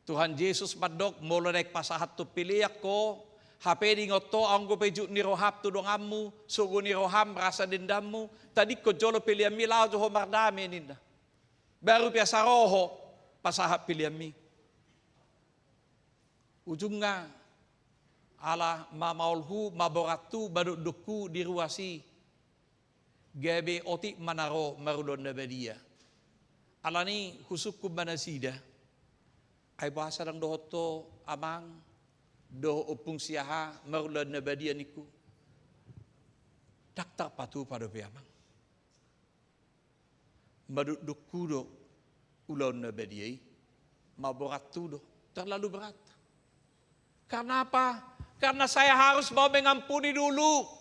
Tuhan Jesus mandok, molo naeng pasahathon pelean ho, hape diingot ho anggo pejut ni roham tu donganmu, sogo ni roham rasa dendammu, tadingkon jolo peleanmi, laho jo ho mardame, ninna. Baru pe asa ro ho pasahat peleanmi. Ujungna, ala mamaolhu, maborathu, madokdokhu di ruas i, gabe otik ma na ro marulaon na badia. Alani i husungkun ma nasida. Ai boasa ndang dohot ho, amang, dohot ompung si aha marulaon na badia, ningku? Ndang tarpatupa dope, amang. Madokdokhu do ulaon na badia i, maborathu do, terlalu berat. Karena apa? Karena saya harus mau mengampuni dulu.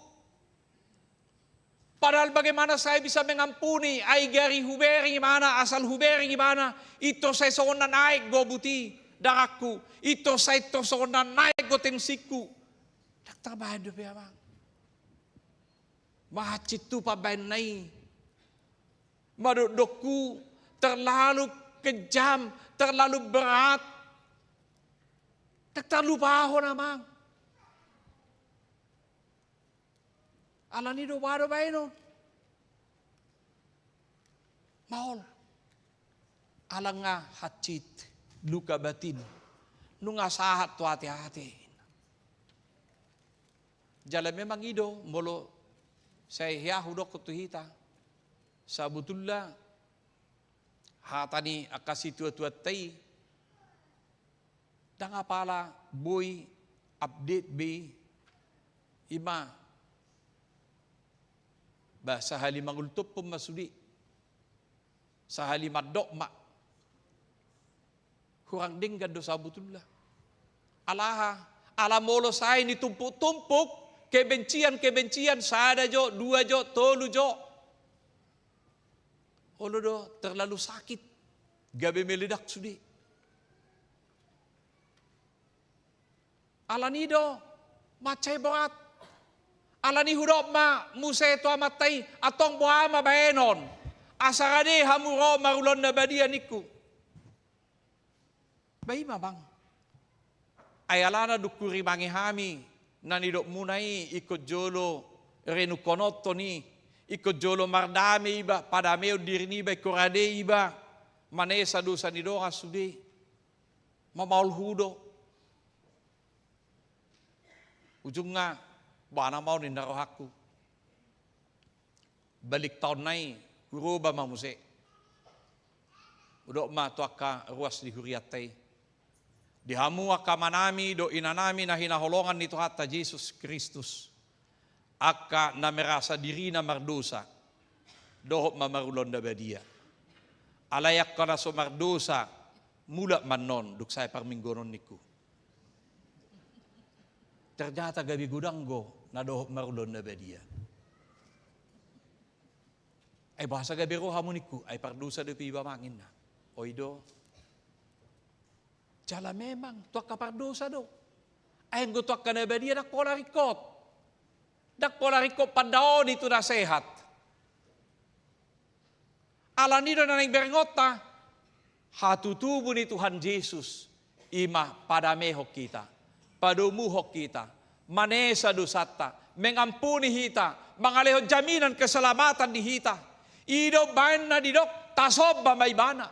Padahal bagaimana saya bisa mengampuni? Ai gari hubereng ibana, asal hubereng ibana, intor sai songon na naek gobut i darangku, intor sai, intor songon na naek do tensingku. Ndang tarbahen dope, amang. Mahansit tu pambahenna i. Madokdokhu, terlalu kejam, terlalu berat. Ndang tarlupahon, amang. Alani i do, boha do baenon? Maol. Ala nga hansit, luka batin, nunga sahat tu ateate. Jala memang i do, molo sai hea hudokkon tu hita, sabotulna hata ni angka situatuanta i, ndang apala boi update be i, ima, ba sahali mangultompon ma sude, sahali mandok ma. Hurang denggan do sabotulna. Ala aha? Ala molo sai nitumpuktumpuk kebencian-kebencian, sada jo, dua jo, tolu jo, olo do terlalu sakit, gabe meledak sude. Alani i do mansai borat. Alani i hudok ma muse tu amanta i, antong boha ma baenon asa rade hamu ro marulaon na badia, ningku. Ba i ma, amang. Ai alana dung hurimangi hami na nidokmuna i, ingkon jolo renungkononhon i, ingkon jolo mardame iba, padameon dirina iba, ingkon rade iba manesa dosa ni dongan sude. Mamaolhu do. Ujungna, boha nama on, ninna rohangku. Balik taon nai huroba ma muse. Hudok ma tu angka ruas ni hurianta i. Di hamu angka amanami dohot inanami na hinaholongan ni Tuhanta Jesus Kristus, angka na merasa dirina mardosa, dohot ma marulaon na badia. Alai angka na so mardosa, mulak ma annon dung sae parmingguon on, ningku. Ternyata gabe godang do na dohot marulaon na badia. Ai boasa gabe ro hamu ningku, ai pardosa dope iba manginna. Oi do. Jala memang tu angka pardosa do. Ai anggo tu angka na badia ndang pola ringkot. Ndang pola ringkot pandaoni tu na sehat. Alani do na naeng berngonta, hatutubu ni Tuhan Jesus, i ma padamehon hita, padomuhon hita, manesa dosanta, mengampuni hita, mangalehon jaminan keselamatan di hita. I do baen na didok tasomba ma ibana.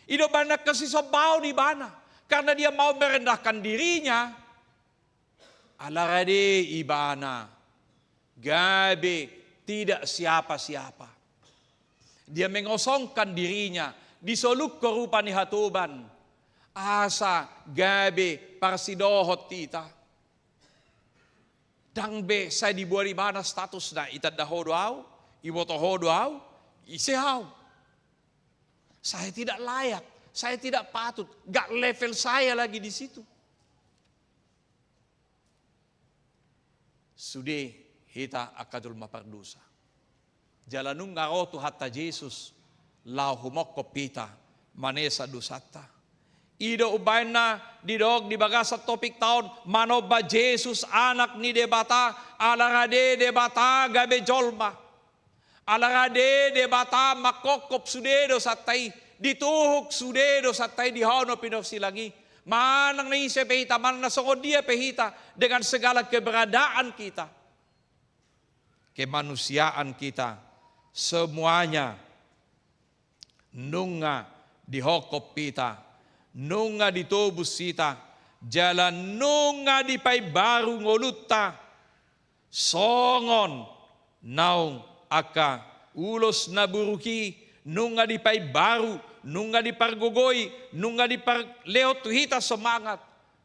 I do baen na kasisombaon ibana. Karena dia mau merendahkan dirinya, ala rade ibana gabe tidak siapa-siapa. Dia mengosongkan dirinya, disolukkon rupa ni hatoban, asa gabe parsidohot hita. Ndang be sai diboan ibana statusna, itanda ho do au, iboto ho do au, ise au. Saya tidak layak, saya tidak patut, gak level saya lagi di situ. Sude hita angka jolma pardosa. Jala nunga ro Tuhanta Jesus laho humongkop hita, manesa dosanta. I do umbaen na didok di bagasan topikta on, manomba Jesus Anak ni Debata, ala rade Debata gabe jolma. Ala rade Debata mangkongkop sude dosanta i, dituhuk sude dosanta i di hau na pinorsilang i. Manang na ise pe hita, manang na songon dia pe hita, dengan segala keberadaan kita, kemanusiaan kita, semuanya nunga dihongkop hita, nunga ditobus hita, jala nunga dipaimbaru ngolunta. Songon naung angka ulos na buruk i, nunga dipaimbaru, nunga dipargogoi, nunga diparlehon tu hita semangat.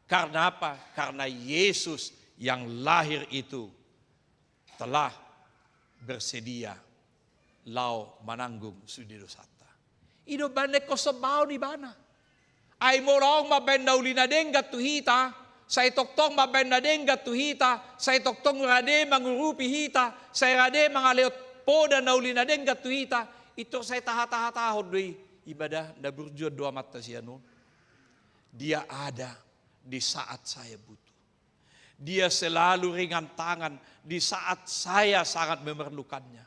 Karena apa? Karena Yesus yang lahir itu telah bersedia laho mananggung sude dosanta. I do baen na ingkon sombaon ibana. Ai molo adong mambaen na uli na denggan tu hita, sai tongtong mambaen na denggan tu hita, sai tongtong rade mangurupi hita, sai rade mangalehon poda na uli na denggan tu hita, pintor sai taha-tahatahon do i, i ma da na burju do amanta sian on. Dia ada di saat saya butuh. Dia selalu ringan tangan di saat saya sangat memerlukannya.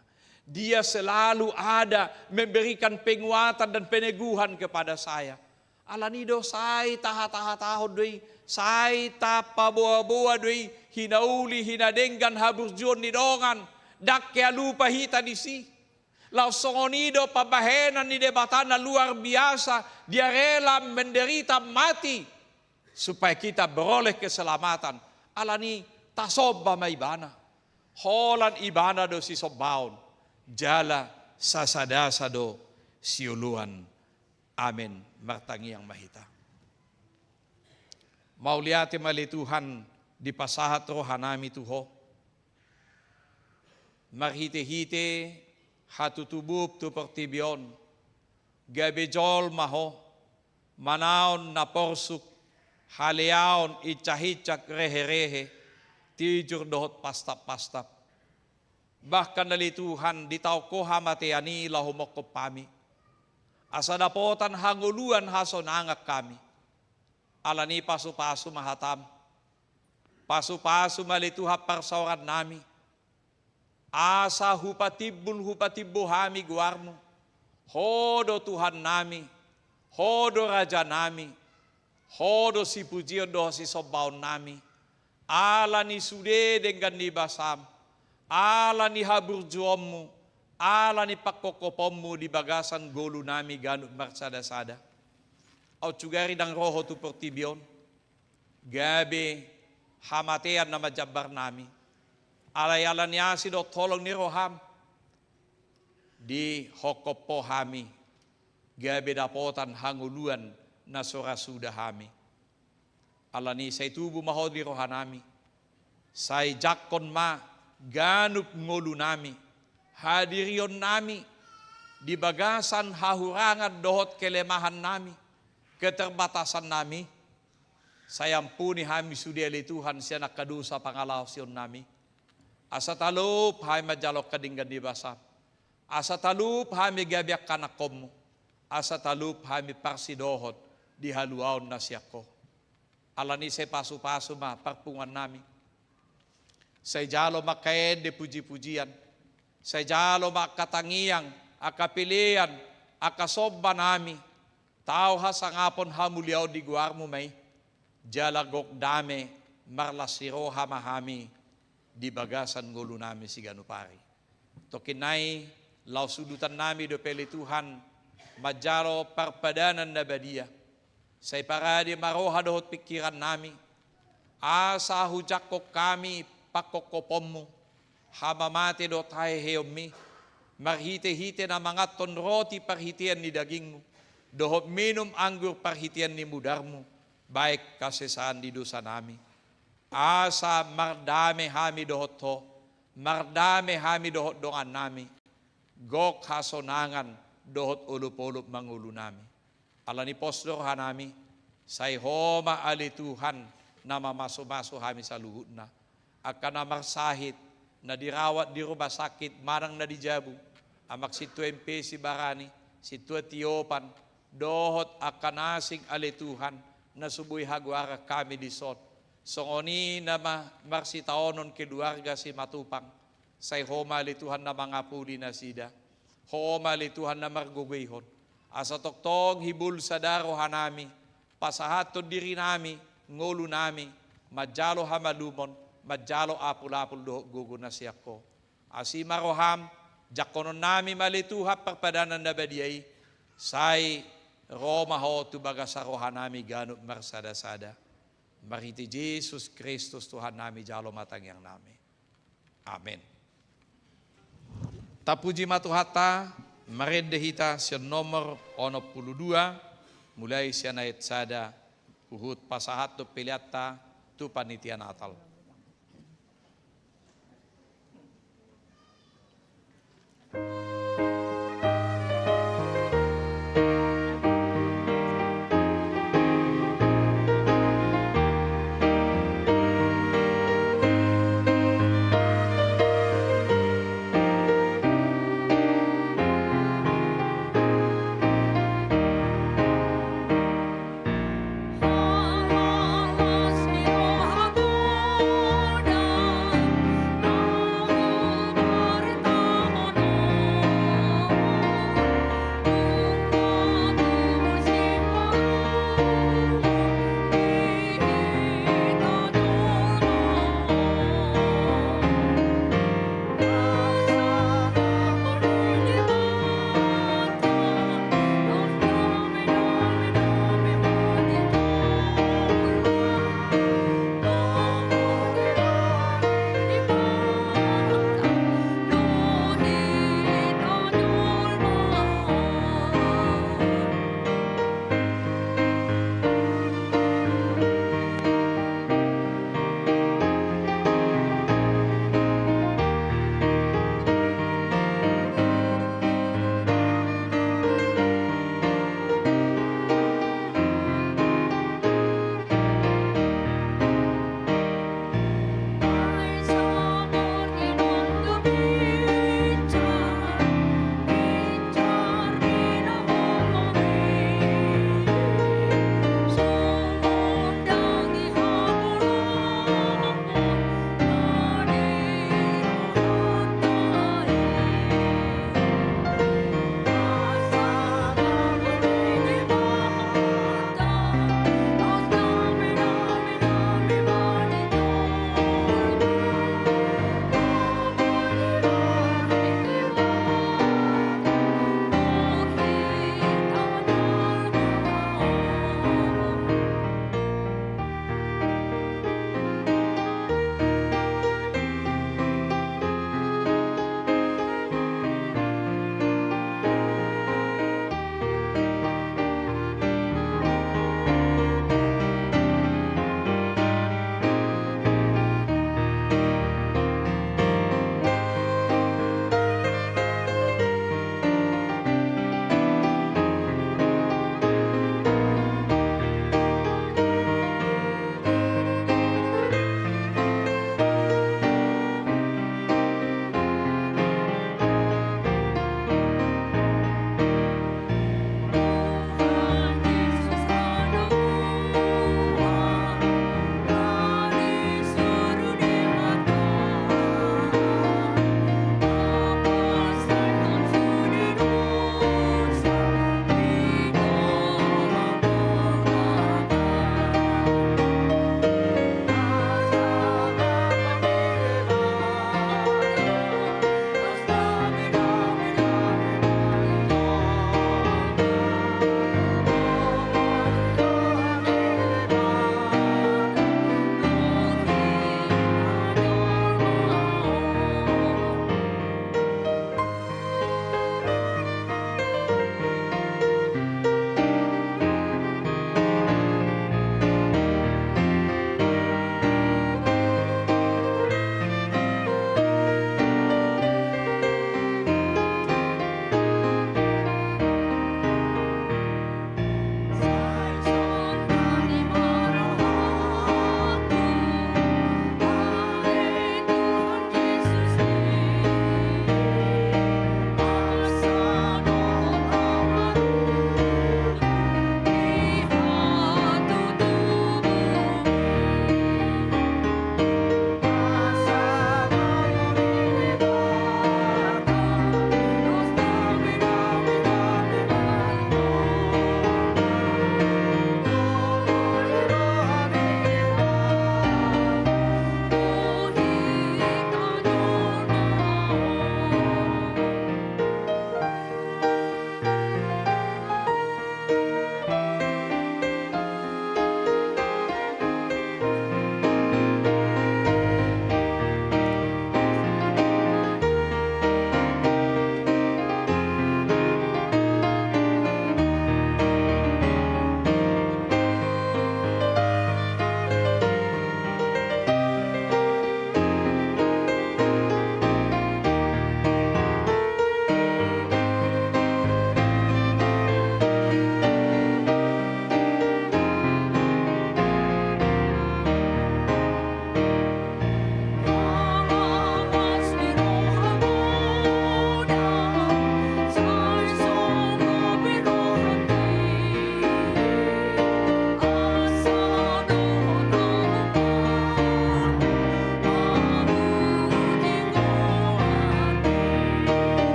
Dia selalu ada memberikan penguatan dan peneguhan kepada saya. Alani do sai taha-tahatahon do i, sai tapaboa-boa do i, hinauli, hinadenggan, haburjuon ni dongan, ndang hea lupa hita disi. Laos songon i do pambahenan ni Debata na luar biasa, dia rela menderita mati supaya kita beroleh keselamatan. Alani tasomba ma ibana. Holan ibana do sisombaon, jala sasadasa do sioloan. Amen. Martangiang ma hita. Mauliate ma ale Tuhan, dipasahat rohanami tu Ho. Marhite-hite hatutubum tu portibi on, gabe jolma Ho, manaon na porsuk, haleaon, incak-incak, rehe-rehe, tijur dohot pastap-pastap. Bahkan ale Tuhan, ditaon Ho hamatean i laho mongkop hami, asa dapotan hangoluan hasonangan hami. Alani pasu-pasu ma hatam. Pasu-pasu ma ale Tuhan parsaorannami. Asa hupatimbul, hupatimbo hami goarmu. Ho do Tuhannami, Ho do Rajanami, Ho do sipujion dohot sisombaonnami. Alani sude denggan ni basam, alani haburjuonmu, alani pangkopkoponmu di bagasan ngolunami ganup marsada-sada. Aut sugari ndang ro Ho tu portibi on, gabe hamatean na manjambarnami. Alai alani asi dohot holong ni roham, dihongkop Ho hami, gabe dapotan hangoluan na so ra suda hami. Alani sai tubu ma Ho di rohanami. Sai jangkon ma ganup ngolunami, hadirionnami, di bagasan hahurangan dohot kelemahannami, keterbatasannami. Sai ampuni hami sude ale Tuhan sian angka dosa pangalaosionnami. Asa talup hami manjalo angka denggan ni basam. Asa talup hami gabe angka anakkonmu. Asa talup hami parsidohot di haluaon na sian Ho. Alani i sai pasupasu ma parpunguannami. Sai jalo ma angka ende pujipujian. Sai jalo ma angka tangiang, angka pelean, angka sombanami. Tau hasangapon hamuliaon di goarmu ma i. Jala gok dame marlas ni roha ma hami di bagasan ngolunami siganup ari. Tongkin nai laos udutannami dope ale Tuhan manjalo parpadanan na badia. Sai parade ma roha dohot pingkirannami. Asa hujangkon hami pangkophoponmu. Hamamate dohot haheheonmi. Marhitehite na manganhon roti parhitean ni dagingmu. Dohot minum anggur parhitean ni mudarmu. Baen hasesaan ni dosanami. Asa mardame hami dohot Ho, mardame hami dohot dongannami, gok hasonangan dohot olopolop ma ngolunami. Alani pos do rohanami, sai Ho ma ale Tuhan na mamasumasu hami saluhutna. Angka na marsahit, na dirawat di rumah sakit manang na di jabu, Amang Sintua M P Sibarani, Sintua Tiopan, dohot angka na asing ale Tuhan, na so boi hagoaran hami dison. Songon i nama marsitaonon keluarga Simatupang. Sai Ho ma ale Tuhan na mangapuli nasida. Ho ma ale Tuhan na margogoihon. Asa tongtong hibul sada rohanami, pasahathon dirinami, ngolunami, manjalo hamalumon, manjalo apulapul dohot gogo na sian Ho. Asi ma roham, jangkononnami ma ale Tuhan parpadanan na badia i, sai ro ma Ho tu bagasan rohanami ganup marsadasada. Marhite Jesus Kristus Tuhannami jalo ma tangiangnami. Amen. Tapuji ma Tuhanta, marende hita sian nomor onom pulu dua, mulai sian ayat sada, huhut pasahat dope peleanta tu panitia Natal.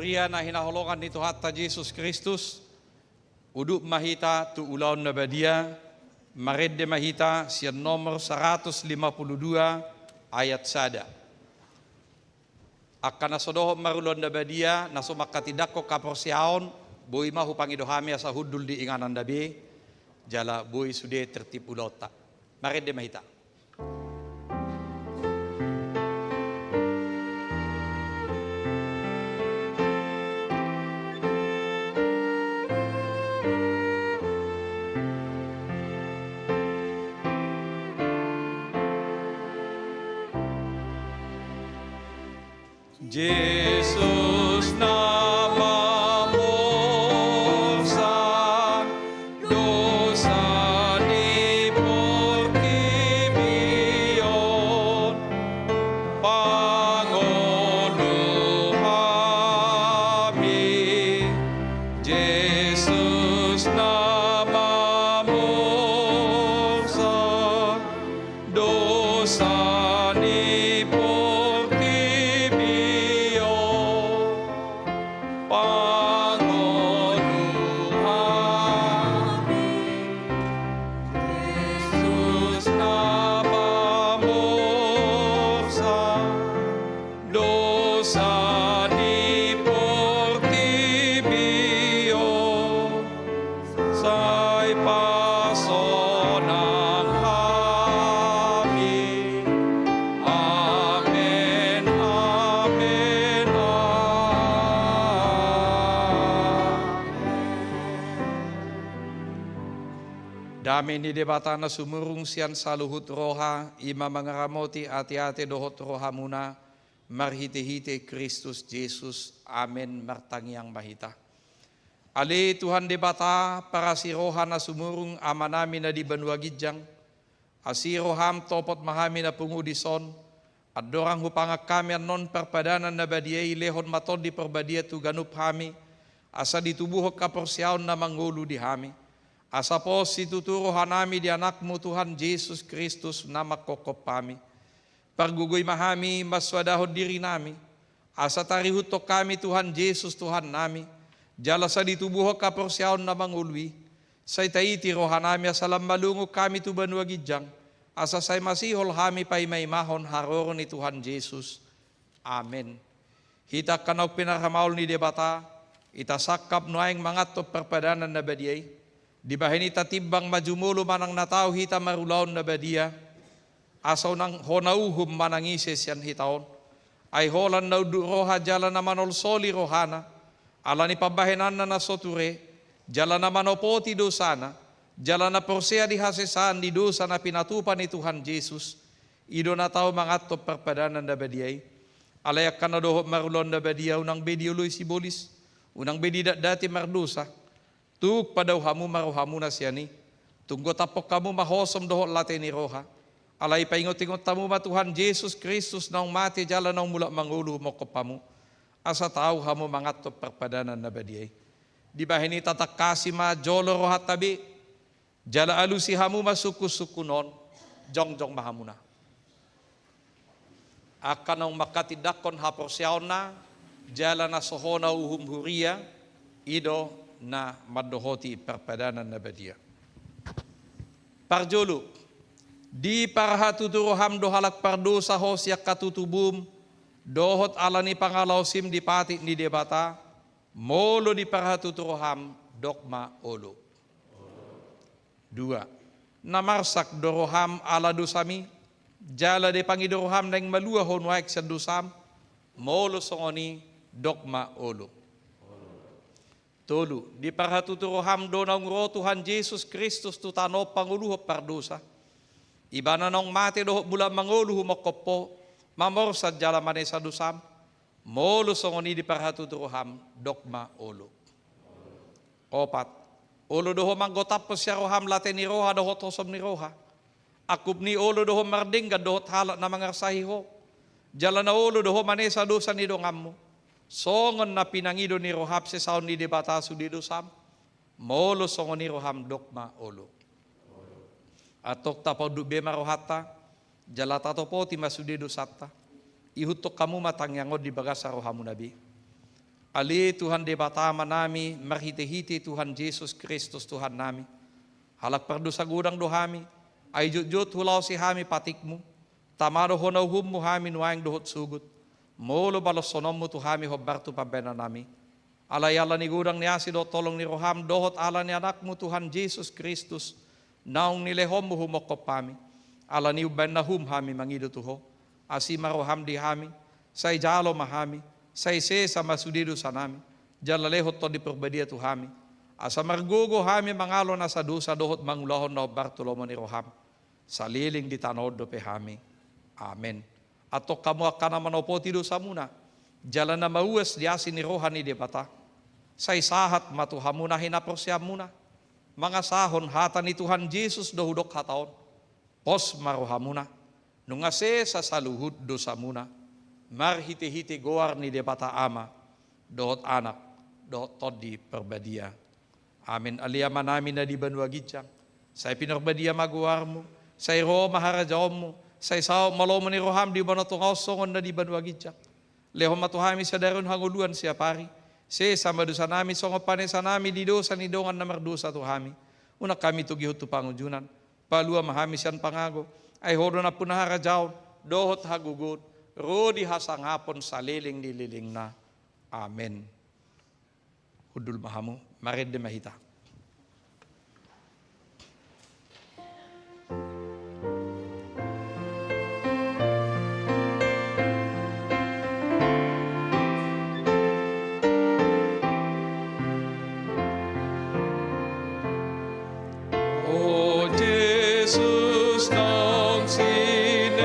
Huria na hinaholongan ni Tuhanta Jesus Kristus, udut ma hita tu ulaon na badia, marende ma hita sian nomor saratus lima puluh dua ayat sada. Angka na so dohot marulaon na badia, na so mangkatindangkon haporseaon, boi ma hupangido hami asa hundul di ingananna be, jala boi sude tertib ulaonta. Marende ma hita. Jesus na mamorsan dosa ni portibi on, pangolu hami. Jesus na mamorsan dosa ni portibi on, pangolu hami. Jesus na mamorsan dosa ni portibi on, sai pasonang hami. Amen, amen, amen. Dame ni Debata na sumurung sian saluhut roha, i ma mangaramoti ateate dohot rohamuna, marhitehite Kristus Jesus. Amen. Martangiang ma hita. Ale Tuhan Debata, parasi roha na sumurung, Amanami na di banua ginjang, asi roham, topot ma hami na pungu dison, andorang hupangan hami annon parpadanan na badia i, lehon ma Tondi Parbadia tu ganup hami, asa ditubuhon haporseaon na mangolu di hami, asa pos situtu rohanami di Anakmu Tuhan Jesus Kristus na manghophop hami. Pargogoi ma hami mansoadahon dirinami, asa tarihuthon hami Tuhan Jesus Tuhannami, jala sai ditubuhon haporseaon na mangolu i, sai taiti rohanami asa lam malungun hami tu banua ginjang, asa sai masihol hami paimaimahon haroro ni Tuhan Jesus. Amen. Hita angka naung pinarhamaol ni Debata, hita sangkap nuaeng manganhon parpadanan na badia i. Dibahen i tatimbang ma jumolo manang na tau hita marulaon na badia, asa unang hona uhum manang ise sian hita on. Ai holan na unduk roha jala na manolsoli rohana, ala ni pambahenanna na so ture, jala na manopoti dosana, jala na porsea di hasesaan ni dosa na pinatupa ni Tuhan Jesus, i do na tau manganhon parpadanan na badia i. Alai angka na dohot marulaon na badia, unang be dioloi sibolis, unang be didatdati mardosa. Tuk padao hamu ma rohamuna sian i. Tung gotaphon hamu ma hosom dohot late ni roha. Alai paingotingot hamu ma Tuhan Jesus Kristus naung mate jala naung mulak mangolu humophop hamu, asa tau hamu manganhon parpadanan na badia i. Dibahen i tatangkasi ma jolo rohanta be, jala alusi hamu ma sungkunsungkun on. Jongjong ma hamuna. Angka naung mangkatindangkon haporseaonna jala na so hona uhum huria, i do na mandohoti parpadanan na badia. Parjolo, diparhatutu roham do halak pardosa ho sian hatutubum, dohot ala ni pangalaosim di patik ni Debata, molo diparhatutu roham, dok ma olo. Dua. Na marsak do roham ala dosami, jala dipangido roham naeng malua ho nuaeng sian dosam, molo songon i, dok ma olo. Tolu. Diparhatutu roham do naung ro Tuhan Jesus Kristus tu tano on pangoluhon pardosa. Ibana naung mate dohot mulak mangolu humophop ho, mamorsan jala manesa dosam, molo songon i diparhatutu roham, dok ma olo. Opat. Olo do ho manggotaphon sian roham late ni roha dohot hosom ni roha. Angkup ni, olo do ho mardenggan dohot halak na mangarsahi ho. Jala na olo do ho manesa dosa ni donganmu, songon na pinangido ni roham sesaon ni Debata sude dosam. Molo songon i roham, dok ma olo. Antong tapaunduk be ma rohanta, jala tatopoti ma sude dosanta. Ihuthon hamu ma tangiang on di bagasan rohamuna be. Ale Tuhan Debata Amanami, marhitehite Tuhan Jesus Kristus Tuhannami, halak pardosa godang do hami, ai jotjot hulaosi hami patikMu, tama do hona uhumMu hami nuaeng dohot sogot, molo balosononMu tu hami hombar tu pambahenannami. Alai ala ni godang ni asi dohot holong ni rohaM dohot ala ni AnakMu Tuhan Jesus Kristus, naung nilehonMu humongkop hami, ala ni umbahen na uhum hami mangido tu Ho, asi ma rohaM di hami, sai jalo ma hami, sai sesa ma sude dosanami, jala lehon Tondi Parbadia tu hami, asa margogo hami mangalo nasa dosa dohot mangulahon na hombar tu lomo ni rohaM, saleleng di tano on dope hami. Amen. Antong hamu angka na manopoti dosamuna, jala na mauas di asi ni roha ni Debata, sai sahat ma tu hamu na hinaporseaonmuna, mangasahon hata ni Tuhan Jesus do hudok hata on, pos ma rohamuna, nunga sesa saluhut dosamuna, marhitehite goar ni Debata Ama, dohot Anak, dohot Tondi Parbadia. Amen. Ale Amanami na di banua ginjang, sai pinarbadia ma goarMu, sai ro ma harajaonMu, sai saut ma lomo ni rohaM di banua tonga on songon na di banua ginjang. Lehon ma tu hami sadari on hangoluan siapari, sesa ma dosanami songon panesanami di dosa ni dongan na mardosa tu hami. Unang hami togihon tu pangunjunan, palua ma hami sian pangago, ai Ho do nampuna harajaon, dohot hagogoon, ro di hasangapon saleleng ni lelengna. Amen. Hundul ma hamu, marende ma hita. O Jesus, naung sinea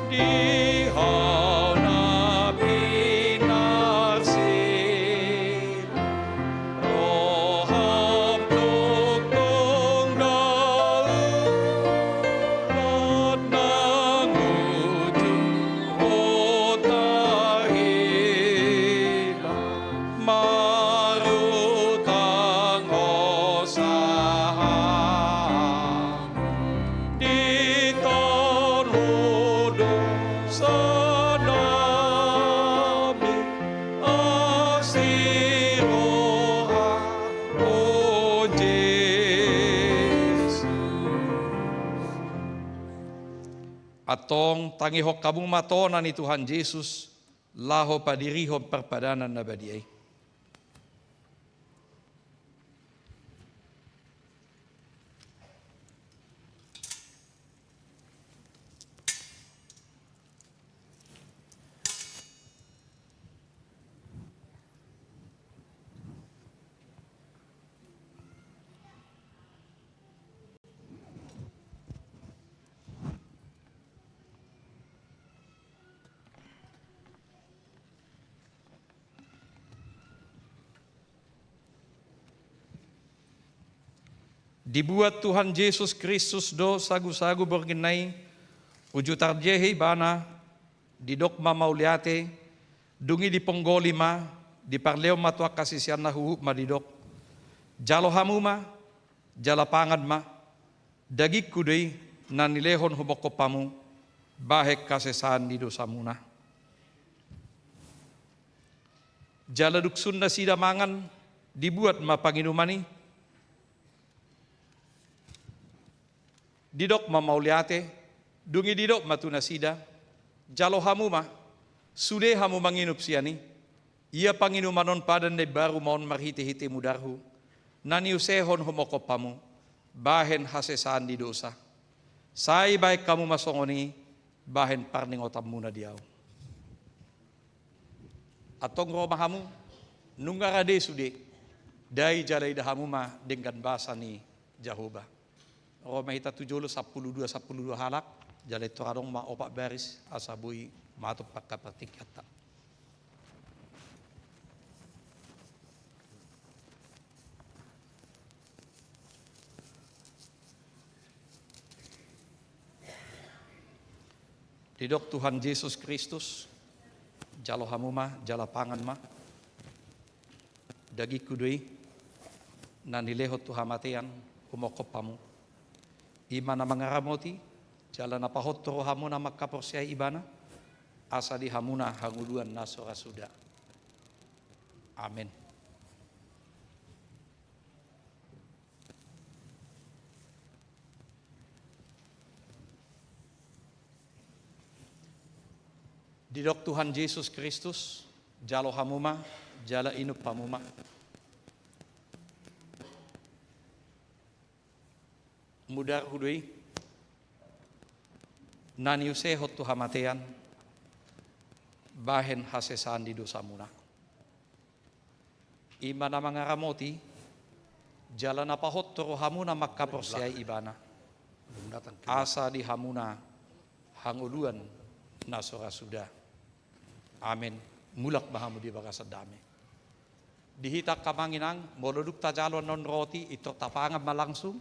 di Ho na pinarsilang, roham tongtong dalan, nang uju ho tarhilang. Marutang hosa hami, di tano on dosanami, asi rohaM, o Jesus. Antong tangihon hamu ma tona ni Tuhan Jesus, laho padirihon parpadanan na badia i. Dibuat Tuhan Jesus Kristus do sagusagu borngin na i, uju tarjehe Ibana, didok ma mauliate, dung i diponggoli ma, diparlehon ma tu angka siseanna, huhut ma didok: Jalo hamu ma, jala pangan ma, dagingku do i, na nilehon humongkop hamu, bahen hasesaan ni dosamuna. Jala dung sun nasida mangan, dibuat ma panginuman i, didok ma mauliate, dung i didok ma tu nasida: Jalo hamu ma, sude hamu manginum sian i, ia panginuman on padan na imbaru ma on marhitehite mudarhu, na niusehon humongkop hamu, bahen hasesaan ni dosa. Sai bahen hamu ma songon i, bahen parningotanmuna di ahu. Antong ro ma hamu, nunga rade sude, dai jala ida hamu ma denggan basa ni Jahowa. Ro ma hita tu jolo sampulu dua, sampulu dua halak, jala intor adong ma opat baris, asa boi mato pangkapar tingkanta. Didok Tuhan Jesus Kristus: Jalo hamu ma, jala pangan ma. Dagingku do i, na nilehon tu hamatean, humongkop hamu. I ma na mangaramoti, jala na pahothon rohamuna mangkaporseai Ibana, asa di hamuna hangoluan na so ra suda. Amen. Didok Tuhan Jesus Kristus, jalo hamu ma, jala inum hamu ma. Mudarhu do i, na niusehon tu hamatean, bahen hasesaan ni dosamuna. I ma na mangaramoti, jala na pahothon rohamuna manghaporseai Ibana. Asa di hamuna hangoluan na so ra suda. Amen. Mulak ma hamu di bagasan dame. Di hita angka amang inang, molo dung tajalo annon roti, intor tapangan ma langsung,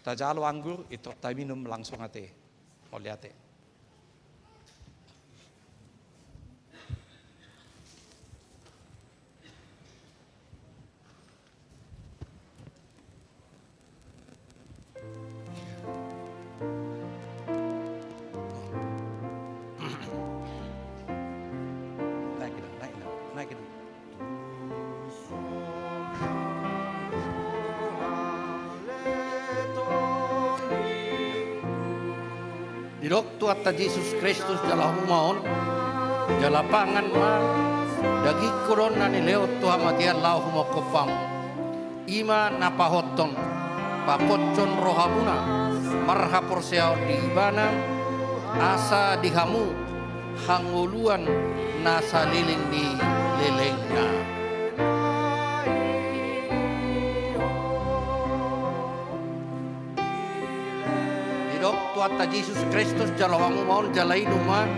tajalo anggur, intor taminum langsung ate. Mauliate. Naik, naik, naik, naik. Didok Tuhanta Jesus Kristus, jalo hamu ma on, jala pangan ma, dagingku do on na nilehon tu hamatean laho humongkop hamu. I ma na pahothon, paposhon rohamuna, marhaporseaon di Ibana, asa di hamu, hangoluan na saleleng ni lelengna. Didok Tuhanta Jesus Kristus, jalo hamu ma on, jala inum ma,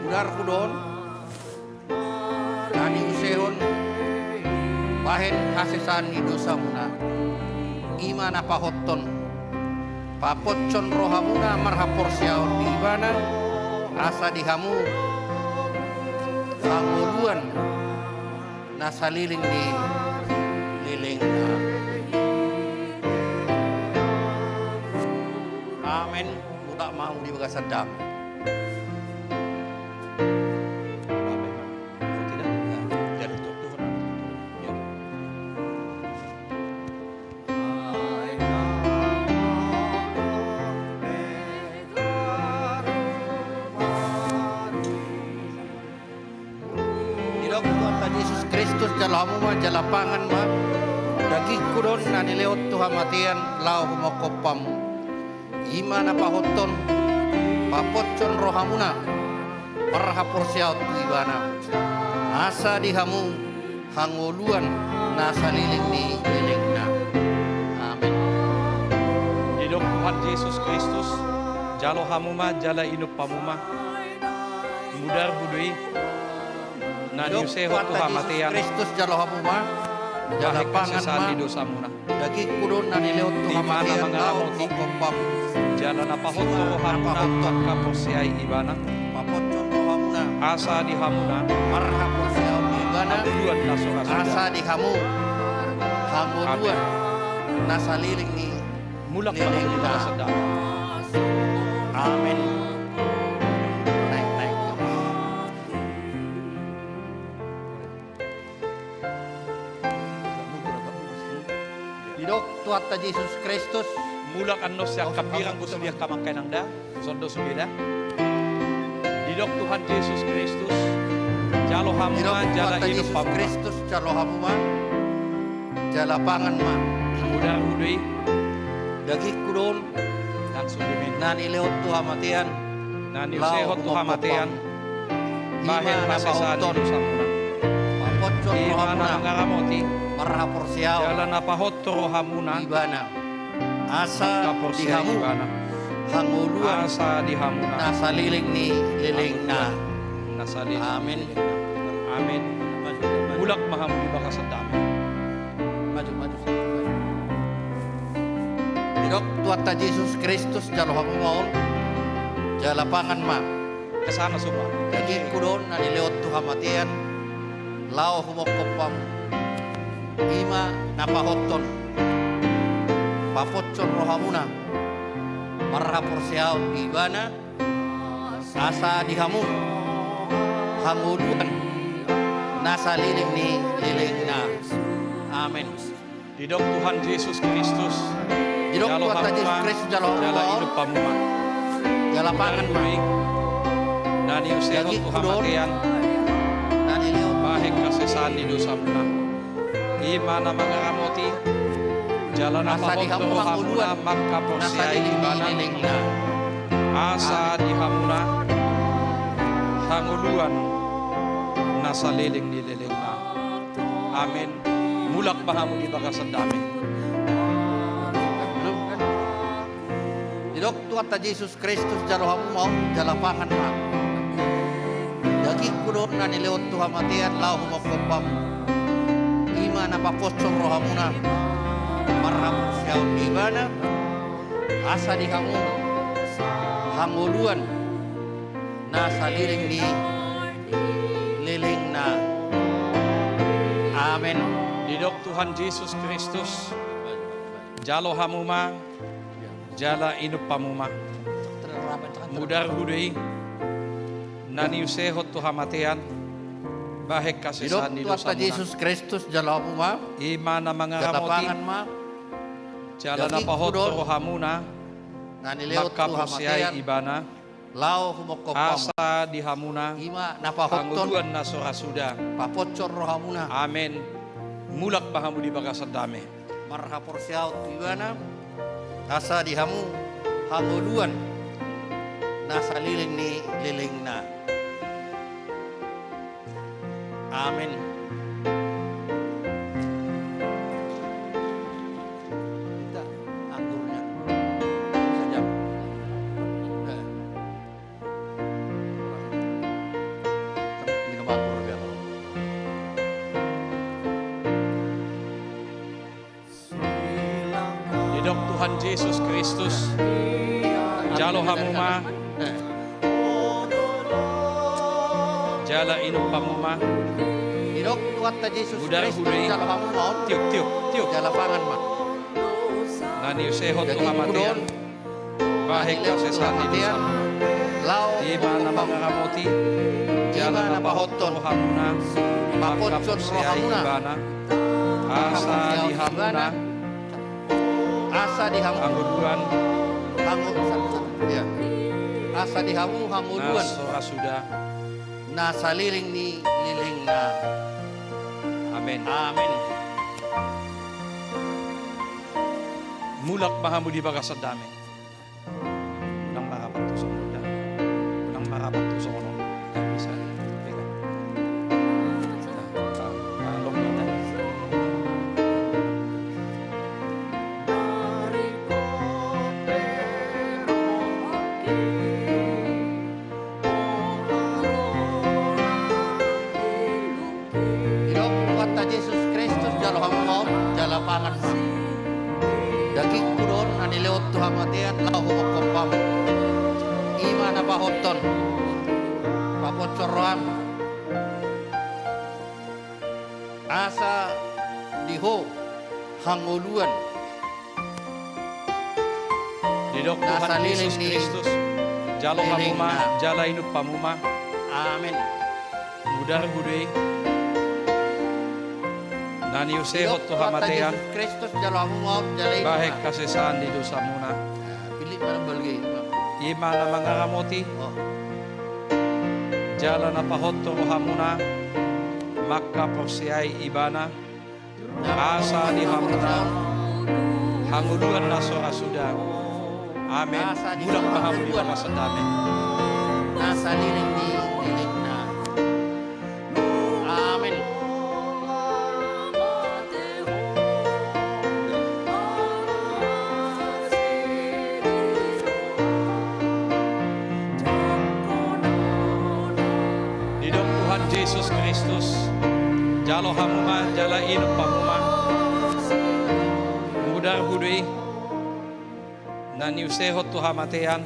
mudarhu do on, na niusehon, bahen hasesaan ni dosamuna. I ma na pahothon, paposhon rohamuna marhaporseaon di Ibana, asa di hamu, hangoluan na saleleng ni lelengna. Amen. Mulak ma hamu di bagasan dame. Didok Tuhanta Jesus Kristus, jalo hamu ma, jala pangan ma, dagingku do on na nilehon tu hamatean laho humongkop hamu. I ma na pahothon, paposhon rohamuna, marhaporseaon tu Ibana, asa di hamu, hangoluan na saleleng ni lelengna. Amen. Didok Tuhan Jesus Kristus, jalo hamu ma, jala inum hamu ma. Mudarhu do i, na niusehon tu hamatean, Kristus, jalo hamu ma, jala pangan ma, hasesaan ni dosamuna. Dagingku do on na nilehon tu hamatean laho humongkop hamu. Jala na pahothon rohamuna, manghaporseai Ibana, paposhon rohamuna, asa di hamuna, marhaporseaon di Ibana, hangoluan na so ra suda. Asa di hamu, hangoluan na saleleng ni lelengna. Mulak ma hamu di bagasan dame. Amen. Naik, naik. Didok Tuhanta Jesus Kristus. Mulak annon sian hambirang, sude angka amang inang da, songon sude da. Didok Tuhan Jesus Kristus, jalo hamu ma, jala inum hamu ma. Kristus, jalo hamu ma, jala pangan ma. Mudarhu do i. Dagingku do on. Langsung diminum. Na nilehon tu hamatean. Na niusehon tu hamatean. Bahen hasesaan ni dosamuna. Paposhon rohamuna. Mangaramoti. Marhaporseaon. Jala na pahothon rohamuna. Ibana. Asa di hamu. Hangoluan. Asa di hamuna. Na saleleng ni lelengna. Na saleleng ni lelengna. Amen. Amen. Mulak ma hamu di bagasan dame. Maju, maju, maju. Didok Tuhanta Jesus Kristus, jalo hamu ma on, jala pangan ma. Kesana semua. Dagingku do on na nilehon tu hamatean, laho humongkop hamu. I ma na pahothon, paposhon rohamuna, marhaporseaon di Ibana, Asa di hamu hangoluan na saleleng ni lelengna. Amen. Didok Tuhan Jesus Kristus, didok jalo Tuhan hamu Jesus ma, Kristus, jalo hamu jala ma, inum hamu ma. Jala pangan ma. Daging na niusehon tu hamatean, na nilehon, bahen hasesaan ni dosamuna. I ma na mangaramoti jala na pahot tu rohamuna mangkaporseai Ibana. Asa di hamuna hangoluan na saleleng ni lelengna. Amen. Mulak ma hamu di bagasan dame. Didok Tuhanta Jesus Kristus, jalo hamu ma on jala pangan ma. Dagingku do on na nilehon tu hamatean laho humongkop hamu. I ma na paposhon rohamuna marhaporseaon di Ibana, asa di hamu hangoluan na saleleng ni lelengna. Amen. Didok Tuhan Jesus Kristus, jalo hamu ma jala inum hamu ma. Mudarhu do i na niusehon tu hamatean, bahen hasesaan ni dosamuna. Didok Tuhanta Jesus Kristus, jalo hamu ma. I ma na mangaramoti jala na pahot tu rohamuna mangkaporseai Ibana. Laho humongkop hamu. Asa di hamuna, i ma na pahothon, hangoluan na so ra suda, paposhon rohamuna. Amen. Mulak ma hamu di bagasan dame. Marhaporseaon tu Ibana, asa di hamu hangoluan na saleleng ni lelengna. Amen. Minta anggurnya. Saja. Eh. Minum anggur biar. Didok Tuhan Jesus Kristus, jalo hamu ma jala inum hamu ma. Didok Tuhanta Jesus Kristus, jalo hamu ma on. Tiuk, tiuk, tiuk. Jala pangan ma. Na niusehon tu hamatean, bahen hasesaan ni dosa. I ma na mangaramoti jala na pahothon rohamuna mangkaporseai Ibana. Asa di hamuna, asa di hamu hangoluan, hangoluan, ya. Asa di hamu hangoluan na so ra suda, na saleleng ni lelengna. Amen. Amen. Mulak ma hamu di bagasan dame. Unang marapat tu songon on da. Unang marapat tu songon on. Nggak bisa. Pegang. Nah, nah, long, long, nah. Didok Tuhanta Jesus Kristus, jalo hamu ma on, jala pangan ma. Dagingku do on na nilehon tu hamatean laho humongkop hamu. I ma na pahothon, paposhon roham. Asa di ho hangoluan. Didok Tuhan Jesus Kristus, jalo hamu ma, jala inum hamu ma. Amen. Mudarhu do i. Na niusehon tu hamatean. Kristus, jalo hamu ma, jala inum ma. Bahen hasesaan ni dosamuna. Nah, pilih mana balgi. I ma na mangaramoti. Oh. Jala na pahothon rohamuna mangkaporseai Ibana. Asa di hamuna hangoluan na so ra suda. Amen. Mulak ma hamu di bagasan dame. Na saleleng ni lelengna. Amen. Didok Tuhan Jesus Kristus, jalo hamu ma, jala inum hamu ma. Mudarhu do i. Na niusehon tu hamatean,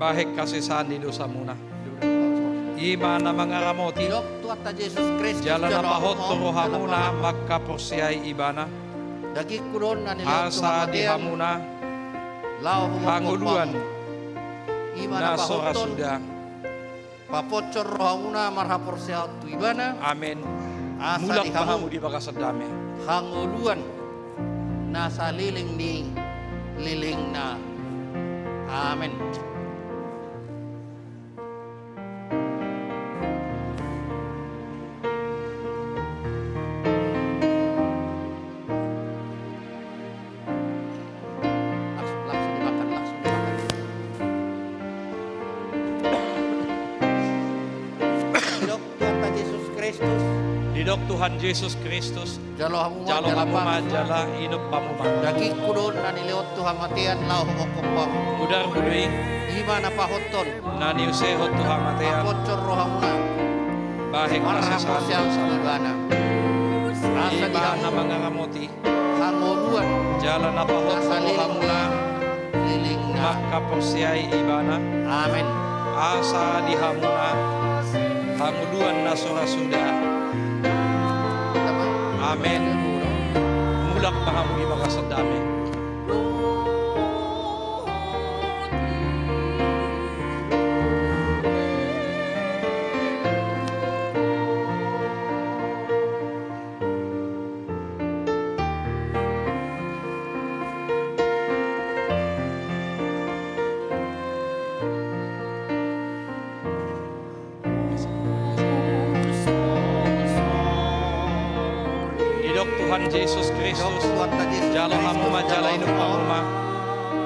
bahen hasesaan ni dosamuna. I ma na mangaramoti. Didok Tuhanta Jesus Kristus, jala na pahothon rohamuna mangkaporseai Ibana. Dagingku do on na nilehon tu hamatean. Asa di hamuna laho humongkop hamu. Hangoluan Ima na so ra pahothon, suda. Paponcor rohamuna marhaporseaon tu Ibana. Amen. Asa di hamu, mulak ma hamu di bagasan dame. Hangoluan na saleleng ni lelengna. Amen. Langsung, langsung dimakan, langsung dimakan. Didok Tuhanta Jesus Kristus. Didok Tuhan Jesus Kristus. Jalo hamu ma, jalo jala hamu ma, pangan ma, jala inum hamu ma. Dagingku do na nilehon tu hamatean laho manghongkop hamu. Mudarhu do i. Ima na pahothon. Na niusehon tu hamatean. Paponcor rohamuna. Bahen hasesaan dosa. Marhaporseaon tu Ibana. Asa di hamu. Ima na mangaramoti. Hangoluan. Jala na pahothon rohamuna. Asa leleng ni lelengna. Manghaporseai Ibana. Amen. Asa di hamuna. Hangoluan na so ra suda. Amen. Mulak ma hamu di bagasan dame. Didok Tuhan Jesus Kristus, jalo hamu ma, jalo inum hamu ma.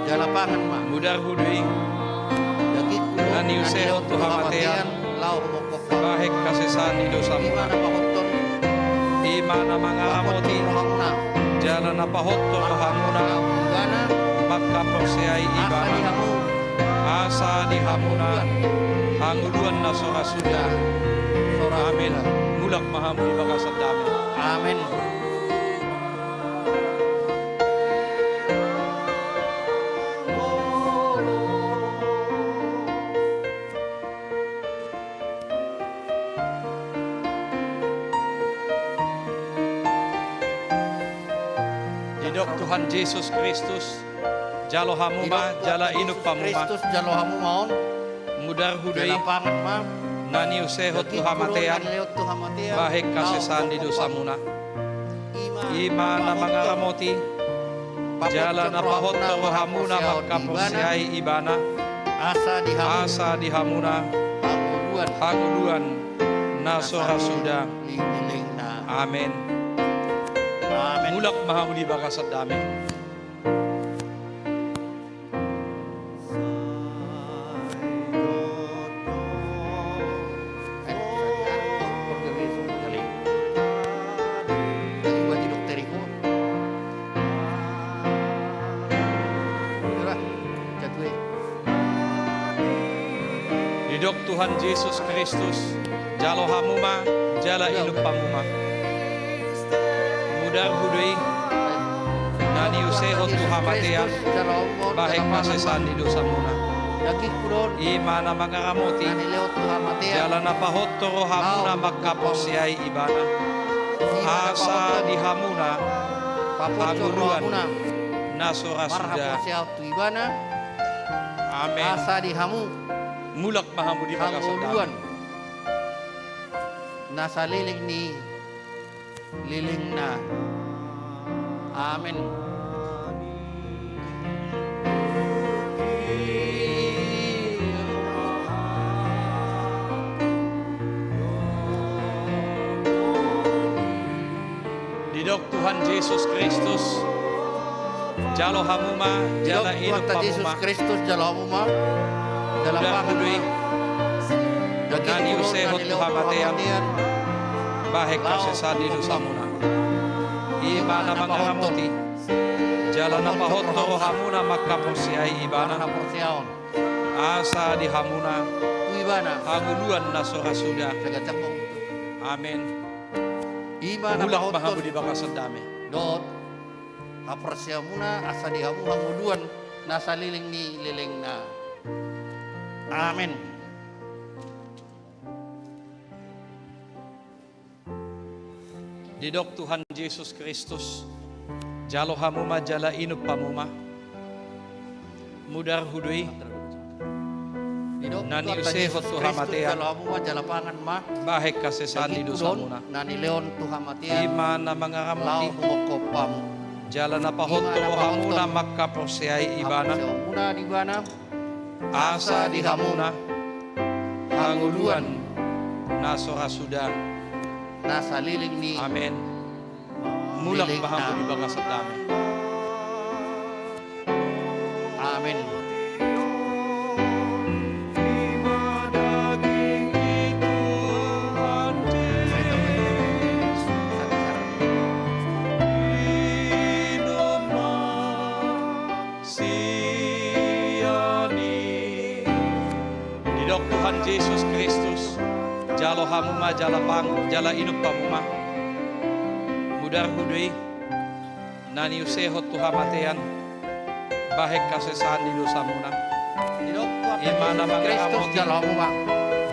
Jala pangan ma. Mudarhu do i. Dagingku do na niusehon tu hamatean. Bahen hasesaan ni dosamuna. Ima na mangaramoti. Jala na pahothon rohamuna. Manghaporseai Ibana. Asa di hamuna. Hangoluan na so ra suda. Amen. Mulak ma hamu di bagasan dame. Amen. Didok Tuhan Jesus Kristus, jalo hamu ma, jala inum hamu ma. Kristus, jalo hamu ma on. Mudarhu do i. Jala pangan ma. Na niusehon tu hamatean. Dagingku do na nilehon tu hamatean. Bahen hasesaan ni dosamuna. Ima na mangaramoti. Jala na pahothon rohamuna manghaporseai Ibana. Asa di hamuna. Hangoluan. Na so ra suda. Amen. Mulak ma hamu di bagasan dame. Didok Tuhan Jesus Kristus, jalo hamu ma, jala inum hamu ma. Mudarhu do i, na niusehon tu hamatean, bahen hasesaan ni dosamuna. Ima na mangaramoti, jala na pahothon rohamuna manghaporseai Ibana. Asa di hamuna, hangoluan, na so ra suda. Amen. Asa di hamu. Mulak ma hamu di bagasan dame. Na saleleng ni lelengna. Amen. Didok Tuhan Jesus Kristus, jalo hamu ma, jala inum hamu ma. Kristus, jalo hamu ma. Jala pangan ma. Mudarhu do i. Dagingku do na niusehon tu hamatean. Bahen hasesaan ni dosamuna. Ima na mangaramoti. Jala na pahothon rohamuna manghaporseai Ibana. Asa di hamuna. Hangoluan na so ra suda. Amen. Ima na pahothon. Mulak ma hamu di bagasan dame. Dohot haporseaonmuna asa di hamu hangoluan na saleleng ni lelengna. Amen. Didok Tuhan Jesus Kristus, jalo hamu ma jala inum hamu ma. Mudarhu do i. Na niusehon tu hamatean, jala pangan ma. Bahen hasesaan ni dosamuna. Na nilehon tu hamatean, i ma na mangaramoti. Jala na pahothon rohamuna manghaporseai Ibana. Asa di hamuna hangoluan na so ra suda. Na saleleng ni. Amen. Mulak ma hamu di bagasan dame. Amen. Sian i. Didok Tuhan Jesus Kristus, jalo hamu ma jala pangan, jala inum hamu ma. Mudarhu do i, na niusehon tu hamatean, bahen hasesaan ni dosamuna. I ma na mangaramoti,